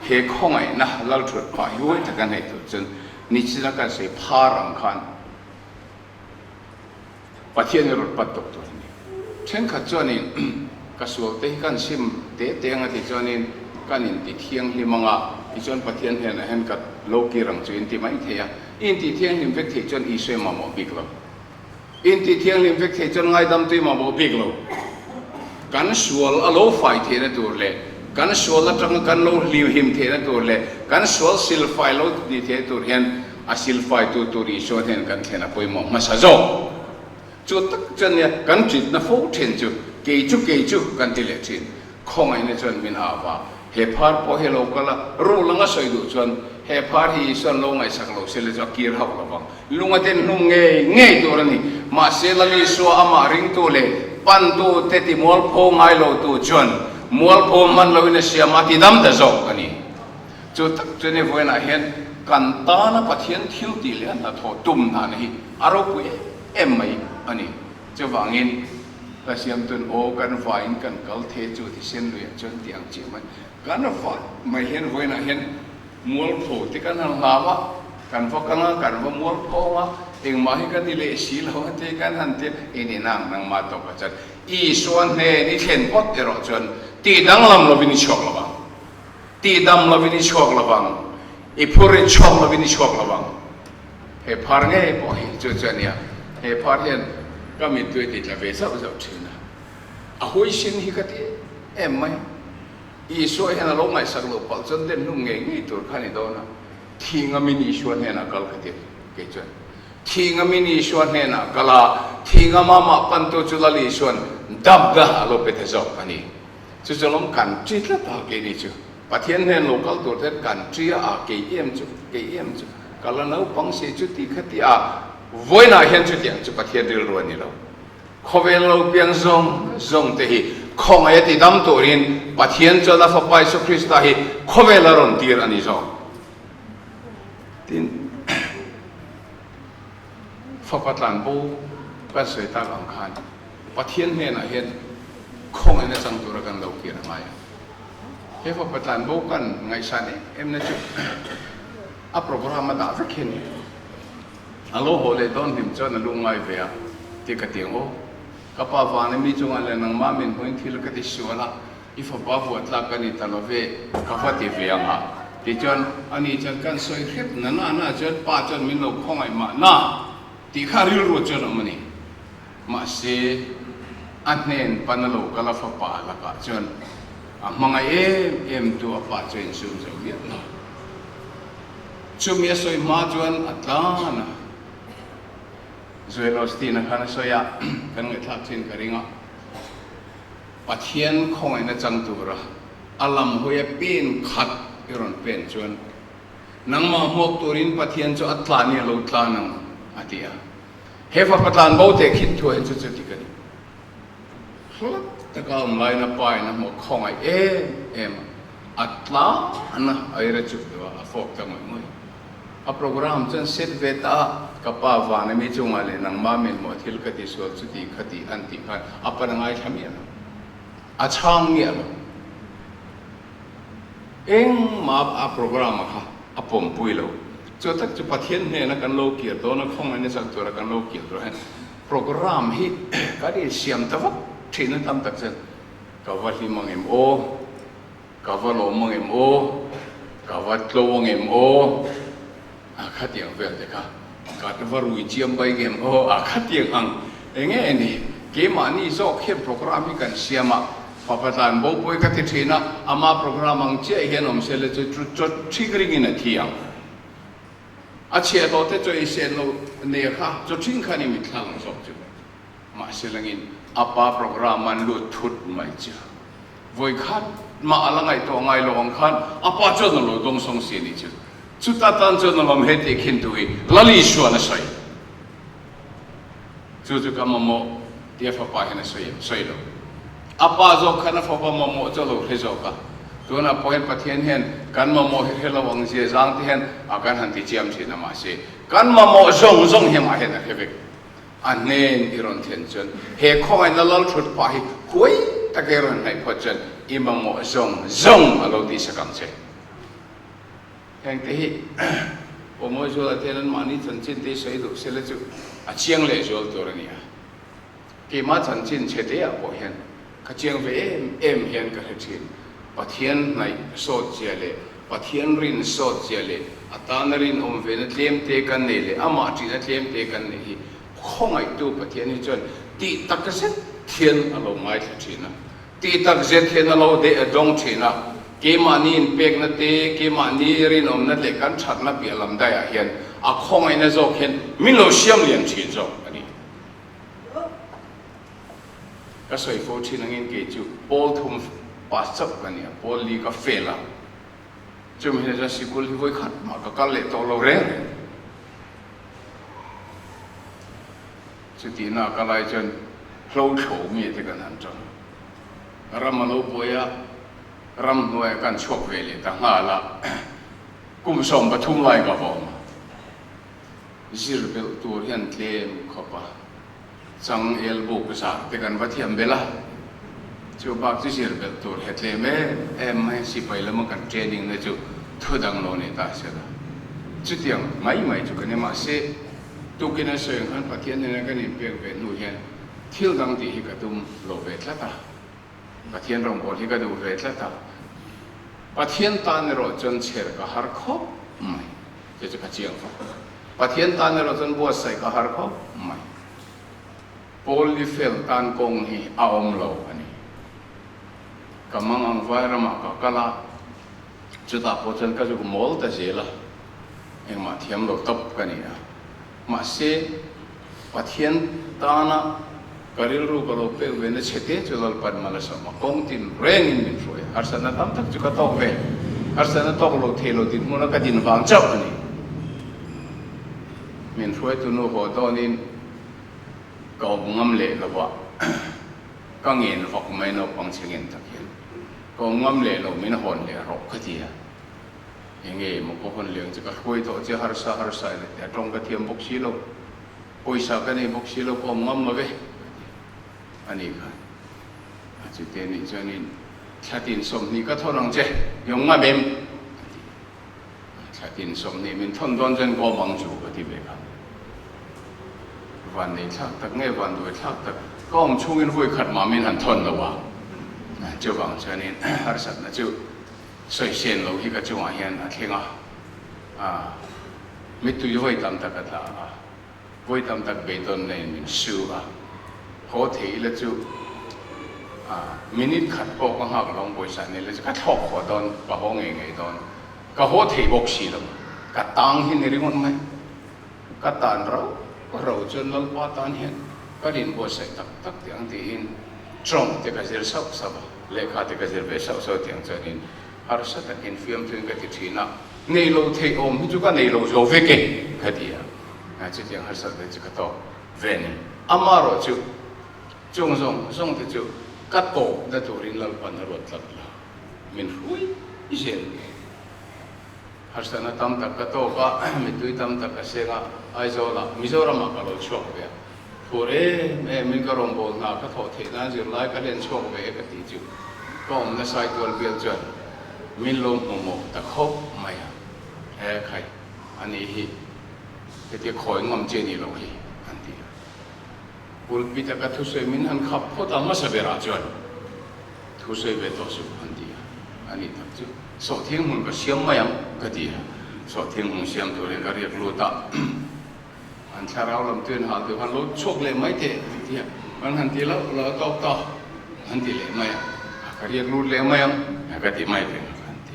[SPEAKER 2] he khawngaihna lal thut phah hi huai taka hnaih tur chuan nichina kan sawi phar ang khan, Pathian hi rawn pan tawh tur a ni. Thenkhat chuanin ka sual te hi kan sim te te anga ti chuanin kan inti thianghlim anga tichuan Pathian hnenah hian ka lo kir ang chu inti mai thei a. I inti thianghlim vek thei chuan Isua i mamawh bik lo. I inti thianghlim vek thei chuan ngaidam tu i mamawh bik lo. Kan sual a lo fai theihna tur leh kan sual atanga kan lo hlim theihna tur leh kan sual silfai lo ni theihna tur hian A silfaitu tur Isua hnen kan thlen a pawimawh hmasa zawk. Chu tak chuan nia kan ṭitna fo ṭhin chu kei chu kei chu kan ti leh ṭhin. Khawngaihna chuan min au va, he phar pawh hi lo kal a, rul anga sawi duh chuan he phar hi Isua'n lo ngaihsak lo se le chu a kir hauh lo vang. Lung a den hlum ngei ngei tur a ni. Mahse Lal Isua amah ringtu leh. Pantute ti mualpho ngai lotu chuan mualpho hman loin a siam a ti dam ta zawk a ni. Chu tak chu ni vawiinah hian kan tana Pathian thil tih leh a hnathawh tum dan hi a ropui em em mai a ni. Chuvangin ka siamtun aw kan vaiin kan kal the chu thisen luiah chuan ti ang chiah mai. Kan vai mai hian vawiinah hian mualpho te kan han hlau a, kan va kang a, kan va mualphawng a, engmah hi kan ni leh si lo a te kan han ti a, i ni nang nangmah tawkah chuan Isua hnen i thlen phawt erawh chuan tih danglam lovin i chhuak lo vang. Tih dam lovin i chhuak lo vang, i phur i chhuak lovin i chhuak lo vang. He phar ngei pawh hi chu chu a nia, he phar hian ka mittui a ti tla ve zauh zauh thin a, a huisin hi ka ti em mai. Isua hian a lo ngaihsak loh palh chuan den hlum ngei ngei tur kha a ni dawn a, thi ngamin Isua hnenah kal ka ti kei chuan. Thi ngamin Isua hnenah kal a, thi ngama mah pantu chu Lal Isuan damna a lo pe ta zawk a ni. Chu chu lawm kan ṭi tlat a keini chu. Pathian hnen lo kal tur ten kan ṭi a, a kei em chu, kei em chu, ka la naupang si chu ti kha ti a, vawiinah hian chutiang chu Pathian rilru a ni lo. Khawvel lo piang zawng zawng te hi khawngaih a ti dam turin Pathian chuan a Fapa Isua Krista hi khawvel a rawn tir a ni zawk. Tin, Fapa tlanbo kan sawi tak ang khan Pathian hnenah hian khawngaihna chang tura kan lo kir a ngai a. He fapa tlanbo kan ngaihsan em em na chu a program a dah vek hi a ni. A lo haw leh dawn hlim chuan a lu ngai ve a, ti ka ti ang aw. Ka pa vana mi chungah leh nangmah min hmuin thil ka ti sual a, i fapa vuah tlak ka ni ta lo ve, ka va ti ve ang a. Tichuan, ani chuan kan sawi hrep na na na chuan pa chuan min lo khawngaih mahna tih kha rilru chuan a awm a ni. Mahse, a hnen pan a lo kal a fapa lakah chuan a hmangaih em em tu a pa chu a insum zo miah lo. Chumi a sawi hma chuan a tlan a, Joel Osteen-a khan a sawi a, kan ngaihthlak chin ka ring a, Pathian khawngaihna chang tura a lam hawi a pen khat i rawn pen chuan nangmah hmuak turin Pathian chu a tlan i a lo tlan ang a ti a. He fapa tlan bo teh khin thu ah hian chu chu dik a ni. Hlat taka awm laiin a pa in a hmuh khawngaih em em a, a tlan a, a ira chuk deuh a, a fawk ta ngawih ngawih. A program chuan set ve ta a, ka pa van ami chungah leh nangmah min hmuh a thil ka ti sual chuti kha ti an tih khan a pan a ngaithla miah lo. A chhang miah lo. Engmah a program a kha a pawmpui lo. Chu tak chu Pathian hnena kan lo kir dawn a, khawngaihna chak tura kan lo kir dawn hian program hi kan insiam ta vak thin a tam tak chuan ka va hlim ang em aw, ka va lawm ang em aw, ka va tlo ang em aw, a khatiang vel te kha ka va rui chiam bai ngem aw, a khatiang ang enge ni keimahni zawk hian program hi kan siam a, fapa tlan bo pawi ka ti thin a, ama program ang chiah hian awm se le chu chu chaw thing ringin a thi ang. A chhiah tawh te chaw ei sen lo nei kha chaw thing kha ni mitthla ang zawk chu. Mahse langin a pa program an lut thut mai chu. Vawi khat mah a la ngaihtuah ngai lo ang khan a pa chuan a lo dawng sawng si a nih chu. Chuta tan chuan a lawm he tih khin tu hi Lal Isuan a sawi. Chu chu ka mamawh tia fapa hian a sawi em? Sawi lo. A pa zawk khan a fapa mamawh chu a lo hre zawk a. Tunah pawh hian Pathian hian kan mamawh hi hre lo ang zia zang te hian a kan han ti chiam thin a mahse kan mamawh zawng zawng hi amah hian a hre vek. A hnen i rawn thlen chuan he khawngaihna lal thut pah hi huai taka i rawn hnaih phawt chuan i mamawh zawng zawng a lo tihsak ang che. Heng te hi Pawmawi Zuala te hian anmahni chanchin te hi sawi duh sela chu a chiang leh zual tur a ni a. Keimah chanchin chhe te ah pawh hian ka chiang ve em em hian ka hre thin. Pathian hnaih sawt zia leh Pathian rin sawt zia leh a tana rinawm vena tlem te kan nei leh amah ṭihna tlem te kan neih hi khawngaihtu Pathian hi chuan tih tak zet hian a lo ngaithla ṭhin a, tih tak zet hian a lo deh a dawng ṭhin a. Keimahni inpekna te, keimahni rinawmna leh kan ṭhatna piah lam daiah hian a khawngaihna zawk hian min lo siam lian ṭhin zawk a ni. Ka sawi fo thin angin kei chu pawl thum pass chauh ka ni a, pawl li ka fail a, chumi hnu chuan sikul hi vawi khat mah ka kal leh tawh lo reng reng. Chutihna ka lai chuan. Hlo thlo mi te kan han tang. Ram a lo buai a, ram hnuaia kan chhuak ve leh ta nghal a, kum 13 lai ka va awm a. Zir belh tur hian tlem khawp a, chang el buk zar te kan va thiam belh a, chu bak chu zir belh tur he tlem em em mai, sipai lama kan training na chu thu dang lo nei ta se la. Chutiang mai mai chu ka ni, mahse tukin a sawi ang khan Pathian nena kan inpek ve hnu hian thil dang tih hi ka tum lo ve tlat a, Pathian rawngbâwl hi ka duh ve tlat a, Pathian tan erawh chuan chher ka har khawp mai. Chu chu ka chiang fo. Pathian tan erawh chuan buatsaih ka har khawp mai. Paul ni fel tan kawng hi a awm lo a ni. Ka mang ang vai ramah ka kal a, chutah pawh chuan ka zuk mawl ta zel a, engmah thiam lo tawp ka ni a. Mahse, Pathian tana ka rilru ka lo pek ve na chhe te chu Lalpan mal a sawm a, kawng tin rengin min hruai a, harsatna tam tak chu ka tawk ve, harsatna tawk lo thei lo dinhmuna ka din vang chauh a ni. Min hruaitu nu haw dawnin ka awm ngam leh lo a, ka ngen vak mai naupang chhe ngen tak hian ka awm ngam leh lo min hawn leh rawh ka ti a. Enge maw ka hawn leng che ka hruai tawh che harsa harsa in a ti a, tawng ka thiam bawk si lo, pawisa ka nei bawk si lo ka awm ngam lo ve ka ti a ni khan. A chute nih chuanin thla tin 20 ka thawn ang che i awm ngam em? a ti a, thla tin 20 min thawn dawn chuan ka awm ang chu ka ti ve kha. Van nei thlak tak nge van duai thlak tak ka awm chhungin vawi khat mah min han thawn lo a, chuvang chuanin harsatna chu Sawisen lo hi ka chungah hian a thleng a, a mittui vawi tam tak a tla a, vawi tam tak beidawn neiin min su a, haw thei ila chu a minute khat pawh ka nghak lo ang pawisa nei ila chu ka thlawk haw dawn, ka haw ngei ngei dawn, ka haw thei bawk si lo, ka tang hi ni ringawt mai, ka tan rau rau chuan Lalpa tan hian ka rinbuatsaih tak tak tih ang tiin tawng te ka zir sauh sauh a. Lehkha te ka zir ve sauh sauh tiang chuanin harsa takin fiamthuin ka ti thin a, nei lo theih awm hi chu ka nei lo zo vek e ka ti a, chutiang harsat ve chu ka tawk ve ni. Amaherawh chu chung zawng zawng te chu ka tawp na turin Lalpan a ruat tlat lo, min hruai zel nge. Harsatna tam tak ka tawk a, mittui tam tak ka seng a, Aizawlah, Mizoramah ka lo chhuak ve a. Phur em em in ka rawngbâwl hna ka thawh theih nan zirlai ka hlen chhuak ve e ka tih chu ka awmna Saitual bial chuan min lo hmu mawh ta khawp mai a, he khai a nih hi hetia khawi ngam che ni lo hi an ti a. Pulpit a ka thusawi min han khap phawt a hmasa berah chuan thusawi ve tawh suh an ti a, a nih tak chu sawhthing hmun ka siam mai ang ka ti a, sawhthing hmun siam turin ka riak lut a. An thlarau lam tuin hal deuh han lo chhuak leh mai teh an ti a, kan han ti loh loh a tawk tawh an ti leh mai a, a ka riak lut leh mai ang ka ti mai reng a kan ti.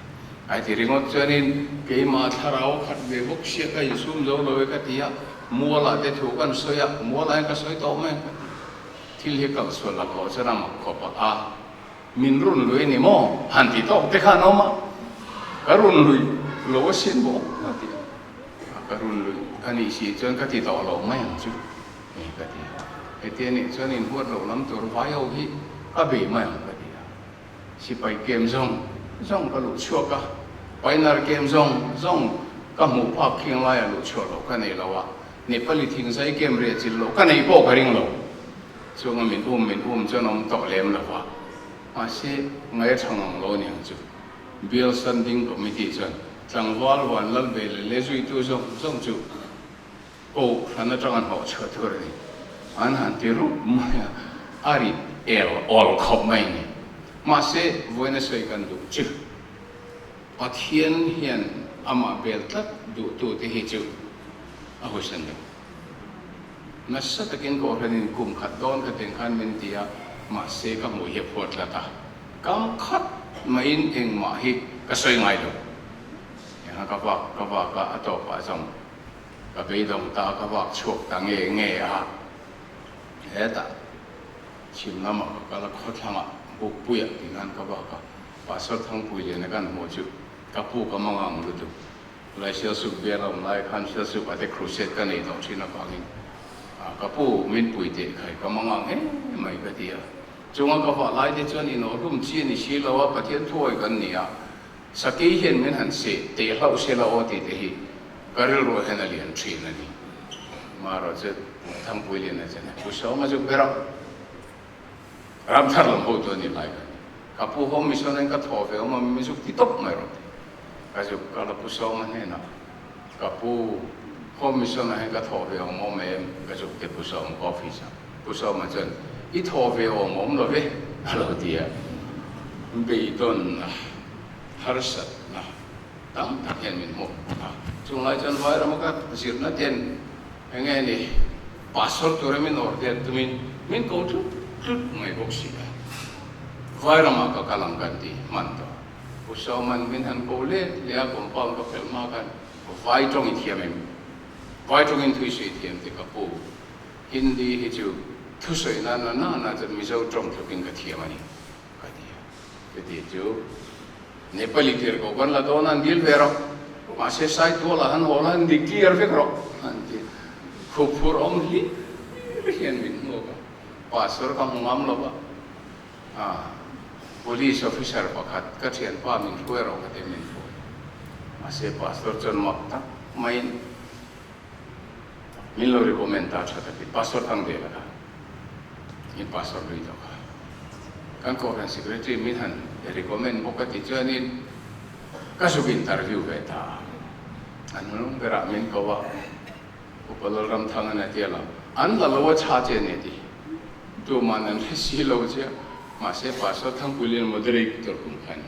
[SPEAKER 2] Ai ti ringawt chuanin keimah thlarau khat ve bawk sia ka insum zo lo e ka ti a, mualah te thu kan sawi a, mualah hian ka sawi tawh mai ang ka ti. Thil hi kal sual la kawh chuan a mak khawp a, a min run lui a ni maw? Han ti tawk te khan a awm a, ka run lui lo asin bawk a ti a. Ka run luih a nih si chuan ka ti tawh lo mai ang chu e ka ti a. Heti a nih chuan inhuat loh lam tur vai ho hi ka bei mai ang ka ti a. Sipai kem zawng zawng ka luh chhuak a, Painar kem zawng zawng ka hmuh phak khing laia luh chhuah loh ka nei lo a, Nepali thingzai kem riah chilh loh ka neih pawh ka ring lo. Chunga min um min um chuan awm tawh lem lo va, mahse ngaih a tha ngang lo aniang chu. Bial Standing Committee chuan tlangval van lal ve leh leh zuitu zawng zawng chu koh hran atanga hnawh chhuah tur a ni. An han ti rup mai a, a rit el awl khawp mai a ni. Mahse, vawiina sawi kan duh chu Pathian hian amah bel tlat duhtute hi chu a huisen lo. Nasa takin Kohhranin kum khat dawn ka teng khan min ti a, mahse ka hmuh hi a phuar tlat a. Kam khat maiin engmah hi ka sawi ngai lo. Engah ka vak ka vak a, a tawpah zawng ka beidawng ta, ka vak chhuak ta nge nge a. Hetah chhim lamah ka kal a, khawthlangah Bukpuiah tih khan ka vak a, Pastor Thangpui Liana kan hmuh chu ka pu ka mang ang lutuk. Lai Sialsuk bial a awm lai khan Sialsuk ate crusade ka nei tawh thin avangin. Ka pu min pui teh khai ka mangang hle mai ka ti a. Chunga ka vah lai te chuan inawhlum chi a ni si lo a, Pathian thuawi kan ni a, Sakei hian min han seh teh hlauh se la aw tih te hi ka rilruah hian a lian thin a ni. Marawh chu Thangpui Liana chuan a pu sawm a zuk ber a, Ramthar lam hotu a ni lai ka ni. Ka pu Home Mission in ka thaw ve awm a, min zuk ti tawp mai rawh ti. Ka zuk kal a pu sawm a hnenah, Ka pu Home Mission ah hian ka thaw ve awm awm em? Ka zuk ti pu sawm ka office ah. Pu Sawma chuan, I thaw ve awm awm lo ve, a lo ti a. Beidawnna, harsatna tam tak hian min hmuh a. Chung lai chuan Vairama ka zirna ten eng nge ni, pastor tura min awr vel tumin min ko tlut tlut mai bawk si a. Vairamah ka kal ang kan ti hman tawh. Pu Sawma'n min han ko let leh a, compound ka pelh hma khan Vai tawng i thiam em? Vai tawngin thuisui thiam tih ka pu. Hindi hi chu thusawi na na na na chuan Mizo tawng tlukin ka thiam a ni, ka ti a. Chuti chu Nepali tir ko kan la dawn a, an dil ve rawh. Mahse Saitualah han haw la, an dik clear vek rawh, an ti a. Khuphur awm hlir hian min hmuak a, pastor ka hmu ngam lo va, Police officer pakhat ka thianpa min hruai rawh ka ti min hruai. Mahse pastor chuan mak tak maiin, Min lo recommend ta tha takin Pastor Thangdela kha in Pastor lui tawh kha kan Kohhran Secretary min han recommend bawk a ti chuanin ka zuk interview ve ta a, an hnung berah min ko a, Upa Lalramthanga nia tia lo an la lo a tha che nia ti tuman an hre si lo che mahse Pastor Thangpuilian moderator kum kha a ni.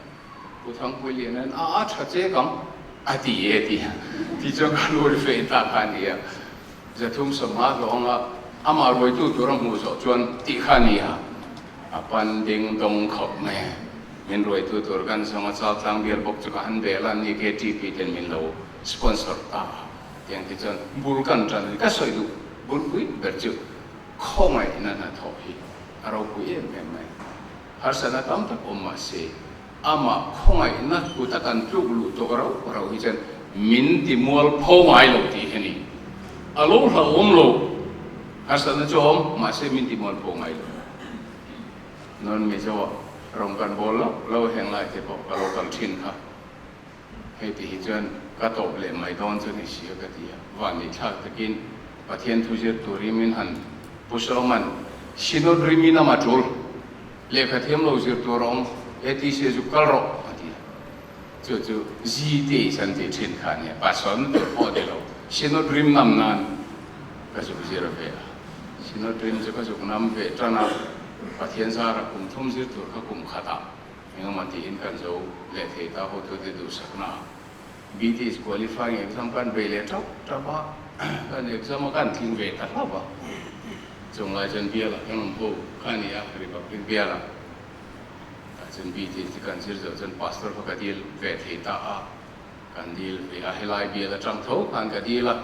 [SPEAKER 2] Pu Thangpuiliana'n a a tha chek ang a ti e ti ti chuan ka lu ri fe ta kha a ni a, 350 hlawng a amah ruaitu tur a hmuh zawh chuan tih kha a ni a, a pan ding dawng khawp mai a, min ruaitu tur kan zawng a Chaltlang bial bawk chu ka han bel a, ni KTP ten min lo sponsor ta a, tiang te chuan bul kan tan a ni, ka sawi duh bulpui ber chu khawngaihna hnathawh hi a ropui em em mai. Harsatna tam tak awm mah se, amah khawngaihna kuta kan tluk luh tawh rauh rauh hi chuan min ti mual pho ngai lo tih hi a ni. A lo hlauhawm lo, harsatna chu a awm, mahse min ti mual pho ngai lo. Non Mizo ah rawng kan bawl loh lo heng lai te pawh ka lo kal thin kha. Hei ti hi chuan ka tawp leh mai dawn chu ni sia ka ti a, vanni thlak takin Pathian thu zir turin min han Pu Sawman Synod rimin ama tul lehkha thiam lo zir tur a awm ATC zuk kal rawh a ti a, chu chu ZT san tih thin kha a nia, pastor na tur pawh a ni lo, Synod rim nam nan ka zuk zir ve a, Synod rim chu ka zuk nam ve tan a, Pathian zara kum thum zir tur kha kum khatah Engemaw tiin kan zo leh thei ta hotute duhsakna ah BTS qualifying exam kan bei leh tap tap a, kan exam a kan tling ve ta hlauh a, chunglai chuan bialah kan awm ho kha a ni a, Republic bialah tah chuan BTS te kan zir zawh chuan pastor kha ka dil ve thei ta a, kan dil ve a, helai bial atang tho khan ka dil a,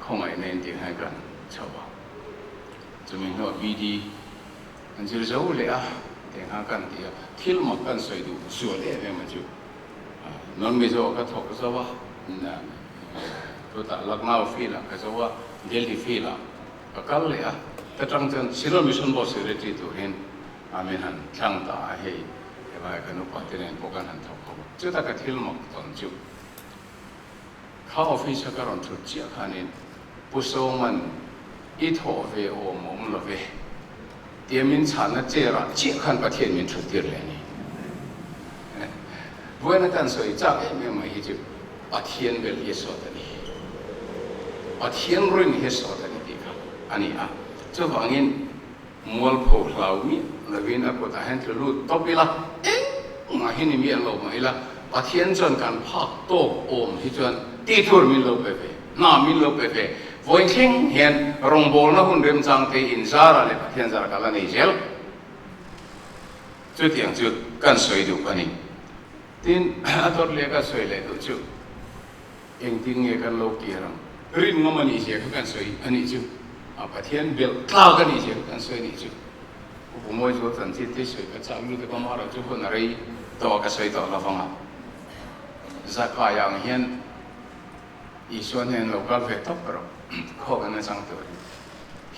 [SPEAKER 2] khawngaihna in tih khan kan chho a, chumi hnuah BD. An zir zo leh a, teng kha kan ti a, thil mak kan sawi duh zual em em a chu. Non Mizo ka thawk zo a, chutah Lucknow field ah ka zo a, Delhi field ah ka kal leh a, ta tang chuan Shillong Mission Board Secretary turin a min han thlang ta a, hei helai kan upa te nen pawh kan han thawk ho a. Chuta ka thil mak tawn chu kha office a ka rawn thut chiah khanin Pu Sawman I thawh ve awm awm lo ve. Tia min chhanna chair ah chiah khan Pathian min thut tir leh a ni. Vawiin a kan sawi chak em em mai hi chu Pathian bel hi a sawt a ni. Pathian rin hi a sawt a ni tih kha a ni a. Chuvangin mualpho hlau miah lovin a kutah hian tlu lut tawp ila, engmah hi ni miah lo mah ila Pathian chuan kan phak tawk awm hi chuan tih tur min lo pe ve, hna min lo pe ve. Vawiin thleng hian rawngbawlna hun remchang te inzara leh Pathian zara ka la nei zel. Chutiang chu kan sawi duh a ni. Tin, a dawt leh kan sawi leh duh chu engtin nge kan lo kir ang? Rin ngam a nih zia kha kan sawi a nih chu. A Pathian belh tlak a nih zia kha kan sawi a nih chu. Upa Mawi chu chanchin te sawi ka chak lut a, ka mara chu hun a rei tawh a ka sawi tawh lovang a. Zakai ang hian Isua hnen lo kal ve tawp rawh, khawk an a chang tur.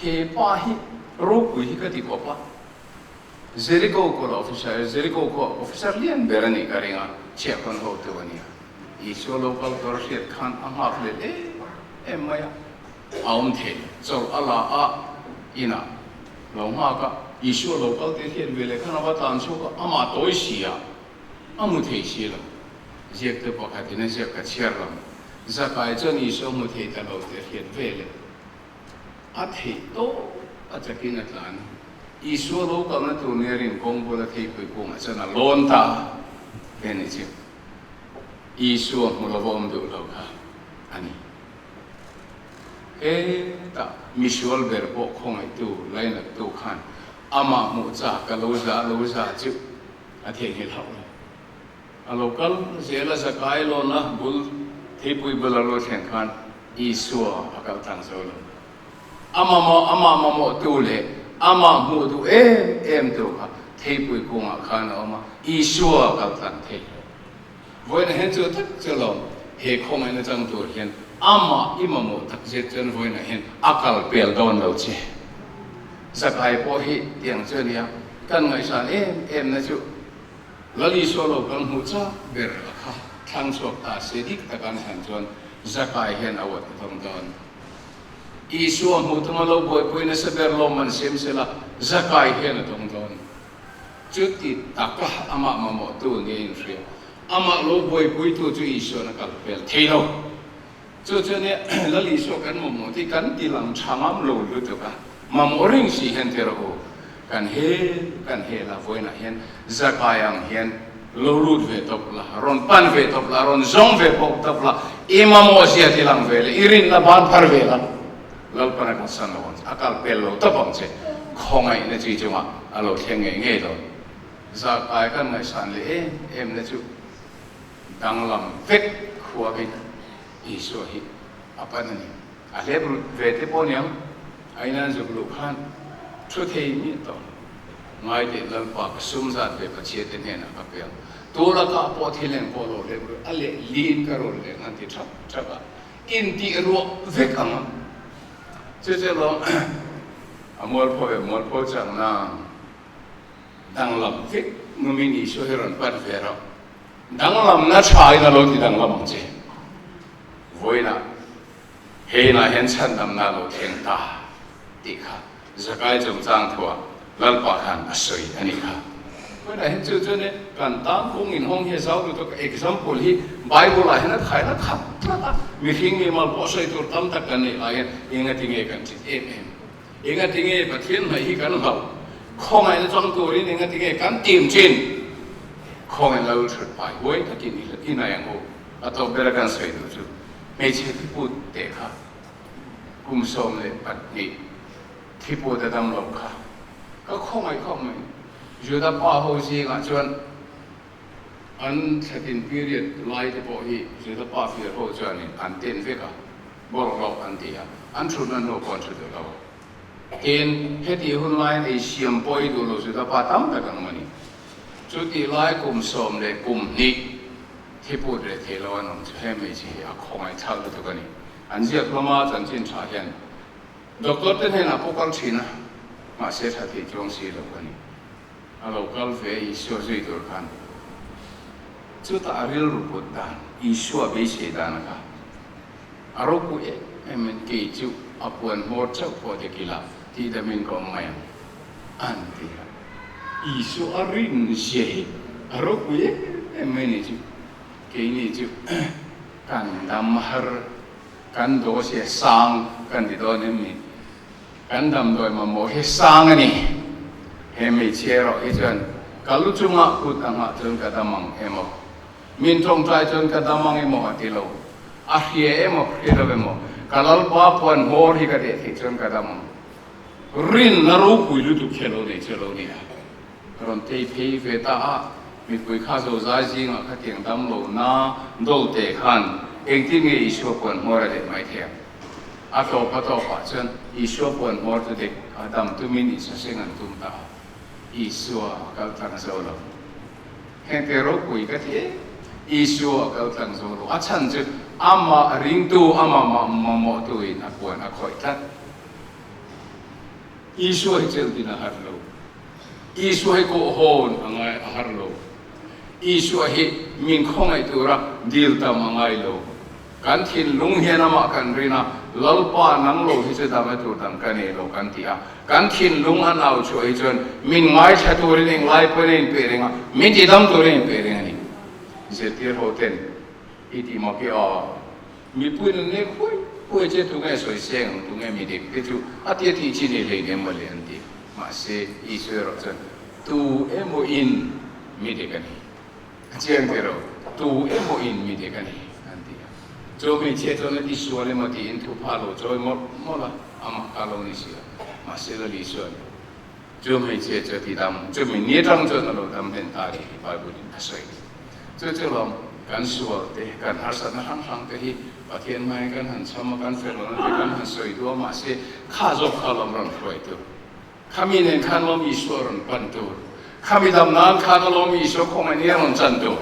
[SPEAKER 2] He pa hi ropui hi ka ti khawp a, Jericho kawla officer, Jericho khua officer lian ber a nih ka ring a, chhiahkhawn hotu a nia. Isua lo kal tur a hriat khan a nghak leh em em mai a, a awm thei chawlh a la a, inah lo nghak a, Isua lo kal tih a hriat ve leh khan a va tlan chhuak a, amah tawi si a, a hmu thei si lo. Ziaktu pakhatin a ziak ka chhiar lam, Zakai chuan Isua hmu thei ta lo tih a hriat ve leh. A theih tawp a chakin a tlan. Isua lo kalna tur nia rin kawng bula theipui kungah chuan a lawn ta ve ni chu. Isua hmu lova awm duh lo kha a ni. Hetah misual ber pawh khawngaihtu, lainattu khan amah hmuh chak a lo za lo za chu a theihnghilh hauh lo. A lo kal zel a zakai lawna bul theipui bula lo thlen khan Isua a kal tlang zo lo. A mamawh amah mamawhtu leh amah hmuh duh em em tu kha theipui kungah khan a awm a, Isua a kal tlang thei lo. Vawiin hian chu tak chu lawm he khawngaihna chang tur hian amah i mamawh tak zet chuan vawiinah hian a kal pel dawn lo che. Zakai pawh hi tiang chu a nia, kan ngaihsan em em na chu. Lal Isua lo kal hmuh chak ber a kha thlang chhuak ta se dik tak an thlan chuan Zakai hian a uat a dawng dawn. Isua hmuh tuma lo buaipui nasa ber lawm an siam sela Zakai hian a dawng dawn. Chuti taka amah mamawhtu nia inhria, amah lo buaipuitu chu Isua'n a kal pel thei lo. Chu chu nia Lal Isua kan mamawh tih kan ti lang tha ngam lo lutuk a, mamawh reng si hian ti rawh u, kan hel kan hel a vawiinah hian zakai ang hian lo lut ve tawp la, rawn pan ve tawp la, rawn zawng ve bawk tawp la, i mamawh zia ti lang ve leh i rinna ban phar ve la, Lalpan a kalsan lo ang che, a kal pel lo tawp ang che, khawngaihna chi chungah a lo thleng ngei ngei dawn. Zakai kan ngaihsan leh em em na chu. Danglam vek khuakin Isua hi a pan a ni. A hlep rut ve te pawh niang, a ina an zuk luh khan thu thei miah tawh lo. Ngai teh Lalpa ka sum zat ve Pathian te hnenah ka pe ang. Tu lakah pawh thil eng pawh lo hlep rut a leh lin ka rawn leh ang ti thap thap a, intih ruah vek ang a. Chu chu lawm a mualpho ve mualpho chang nang. Danglam vek numin Isua hi rawn pan ve rawh. Danglamna tha in a lo ti danglam ang che. Vawiinah he inah hian chhandamna a lo thleng ta tih kha Zakai chungchang thuah Lalpa khan a sawi a nih kha. Vawiinah hian chu chuan kan tan kawng inhawng hi a zau lutuk a, example hi Bible ah hian a thaina khat tlat a, mihring mimal pawh sawi tur tam tak kan neih lai hian engatinge kan chit em em. Engatinge Pathian hnaih hi kan hlauh? Khawngaihna chang turin engatinge kan tim thin? Khawngaih lal thut pai huai takin i hnaih ang u. A tawp bera kan sawi duh chu hmeichhe thiput teh kha kum 12 thiput a dam lo kha ka khawngaih khawp mai. Juda pa ho zingah chuan an thlatin period lai te pawh hi Juda pa fir ho chuanin an ten vek a. Bawlhhlawh an ti a, an thutna hnu pawh an thu duh lo. Tin, hetih hun laiin ei siam pawh i duh lo Juda pa tam tak an awm a ni. Chutih lai kum sawm leh kum hnih thiput leh thei lo an awm chu he hmeichhe hi a khawngaihthlak lutuk a ni. An ziak hlawm a, chanchin tha hian doctor te hnenah pawh kal thin a, mahse tha thei chuang si lo a ni. A lo kal ve Isua zui tur khan chutah a rilru put dan Isua beisei dan a kha a ropui em em in kei chu a puan hmawr chauh pawh dik ila tih damin ka awm mai ang an ti a. Isua a rin zia hi a ropui em em mai ni chu keini chu kan dam har kan dose a sang kan ti dawn em ni? Kan damdawi mamawh hi sang a ni. He hmeichhia erawh hi chuan ka lu chunga kut a nghah chuan ka dam ang emaw, min tawngtai chuan ka dam ang emaw a ti lo. A hria emaw, hria lo emaw, ka Lalpa puan hmawr hi ka deh theih chuan ka dam ang. Rinna ropui lutuk hi a lo nei chu a lo ni a. Rawn tei phei ve ta a, mipui kha zozai zingah khatiang dam lo na dawlte khan engtin nge Isua puan hmawr a deh mai thei ang? A tawp a tawpah chuan Isua puan hmawr chu dek a dam tumin insaseng an tum ta a, Isua a kal tlang zo lo. Heng te ropui ka ti em? Isua a kal tlang zo lo. A chhan chu amah ringtu, amah mamawhtuin a puan a khawih tlat. Isua hi cheltin a har lo. Isua hi kawh hawn a ngai a har lo. Isua hi min khawngaih tura dil tam a ngai lo. Kan thinlung hian amah kan rin a, Lalpa nang lo hi chu dam e tur dang ka nei lo kan ti a. Kan thinlung a nau chhuah hi chuan min ngaithla turin englai pawhin a inpe reng a, min ti dam turin a inpe reng a ni. Zirtir ho ten i ti mak i a, mipuiin an nek huai huai che tunge sawi seng ang, tunge mi dik te chu a tia tih chi nei hlei nem mawle an ti. Mahse, Isua erawh chuan tu emaw in mi dik a ni. A chiang teh lo, tu emaw in mi dik a ni an ti a. Chu hmeichhia chuan a ti sual emaw tiin thu pha lo chawi mawlh mawlh a, amah kha lo ni si a. Mahse Lali chuan chu hmeichhia chu a ti dam, chumi ni atang chuan a lo dam hlen ta a ni tih Bible in a sawi. Chu chu lawm kan sual te, kan harsatna hrang hrang te hi Pathian hmangin kan han chham a, kan fel lohna te kan han sawi duh a, mahse kha zawk kha lawm rawn hruai tur. Khami nen khan lawm Isua rawn pan tur. Khami dam nan khan a lawm Isua khawngaihna hi a rawn chan tur.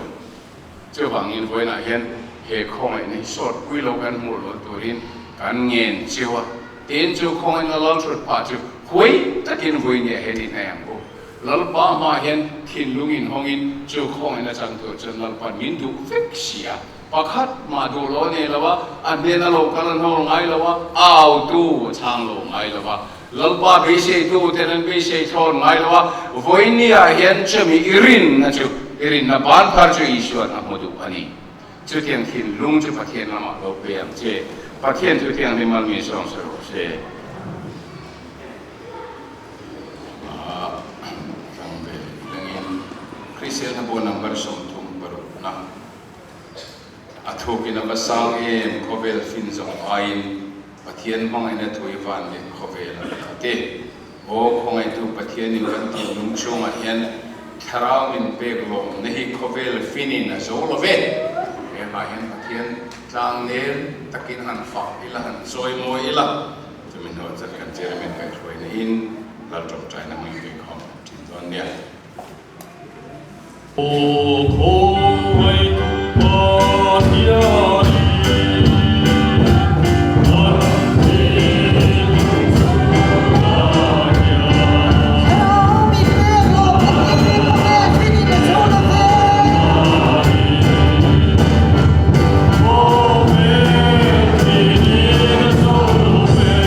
[SPEAKER 2] Chuvangin vawiinah hian he khawngaihna hi sawt pui lo kan hmuh loh turin kan ngen cheu a. Tin, chu khawngaihna lalthut phah chu huai takin vui nge he ni hnai ang u. Lalpa hmaah hian thinlung inhawngin chu khawngaihna chan tur chuan Lalpa'n min duh vek si a. Pakhat mah duh lo a nei lo a, a hnena lo kal a hnawl ngai lo a, a autu a chhang lo ngai lo a. Lalpa beiseitu ten an beisei thlawn ngai lo a, vawinia hian chumi i rinna chu, i rinna ban phar chu Isua'n a hmu duh a ni. Chutiang thinlung chu Pathian lamah lo pe ang che. Pathian chu thianghlim al mi sawm sawi rawh se. A tlang ve lengin Kristian hnabu number 36 na a thukin a va sang em khawvel fin zawng aiin Pathian hmangaihna thu i van leh khawvel a khat e. Aw khawngaihtu Pathianin kan thinlung chhungah hian thlarau min pek lawmna hi khawvel finin a zo lo ve. He hmah hian Pathian tlang nel takin han fak ila, han chawi mawi ila, chumi hnuah chuan kan chairman kaihhruaina in lal tawngtaina hming tuikhawm kan thin dawn nia.
[SPEAKER 3] Aw khawngaihtu Pathianin kan thinlung chhungah hian.
[SPEAKER 4] Thlarau min pek lawmna hi khawvel finin a zo lo ve.
[SPEAKER 3] Khawvel finin a zo lo ve.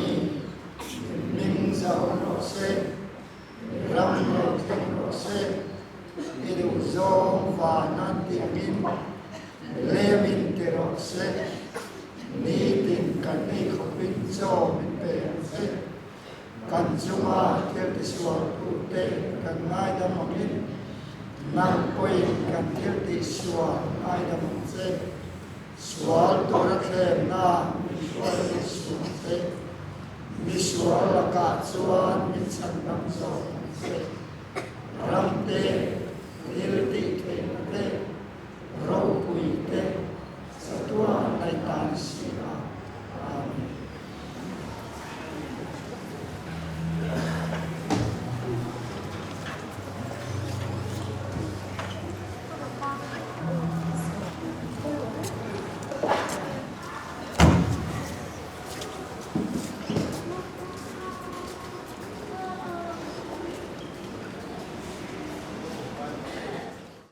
[SPEAKER 1] ni, i hming zau rawh se, i ram lo thleng rawh se, i duhzawng van a ti angin lemin ti rawh se, nitin kan ei khawpin chaw min pe ang che. Kan chunga thil tisualtute kan ngaidam angin nang pawhin kan thil tihsual ngaidam ang che. Sual tura thlemna min hruai ni suh ang che. Misual lakah chuan min chhandam zawk ang che. Ramte.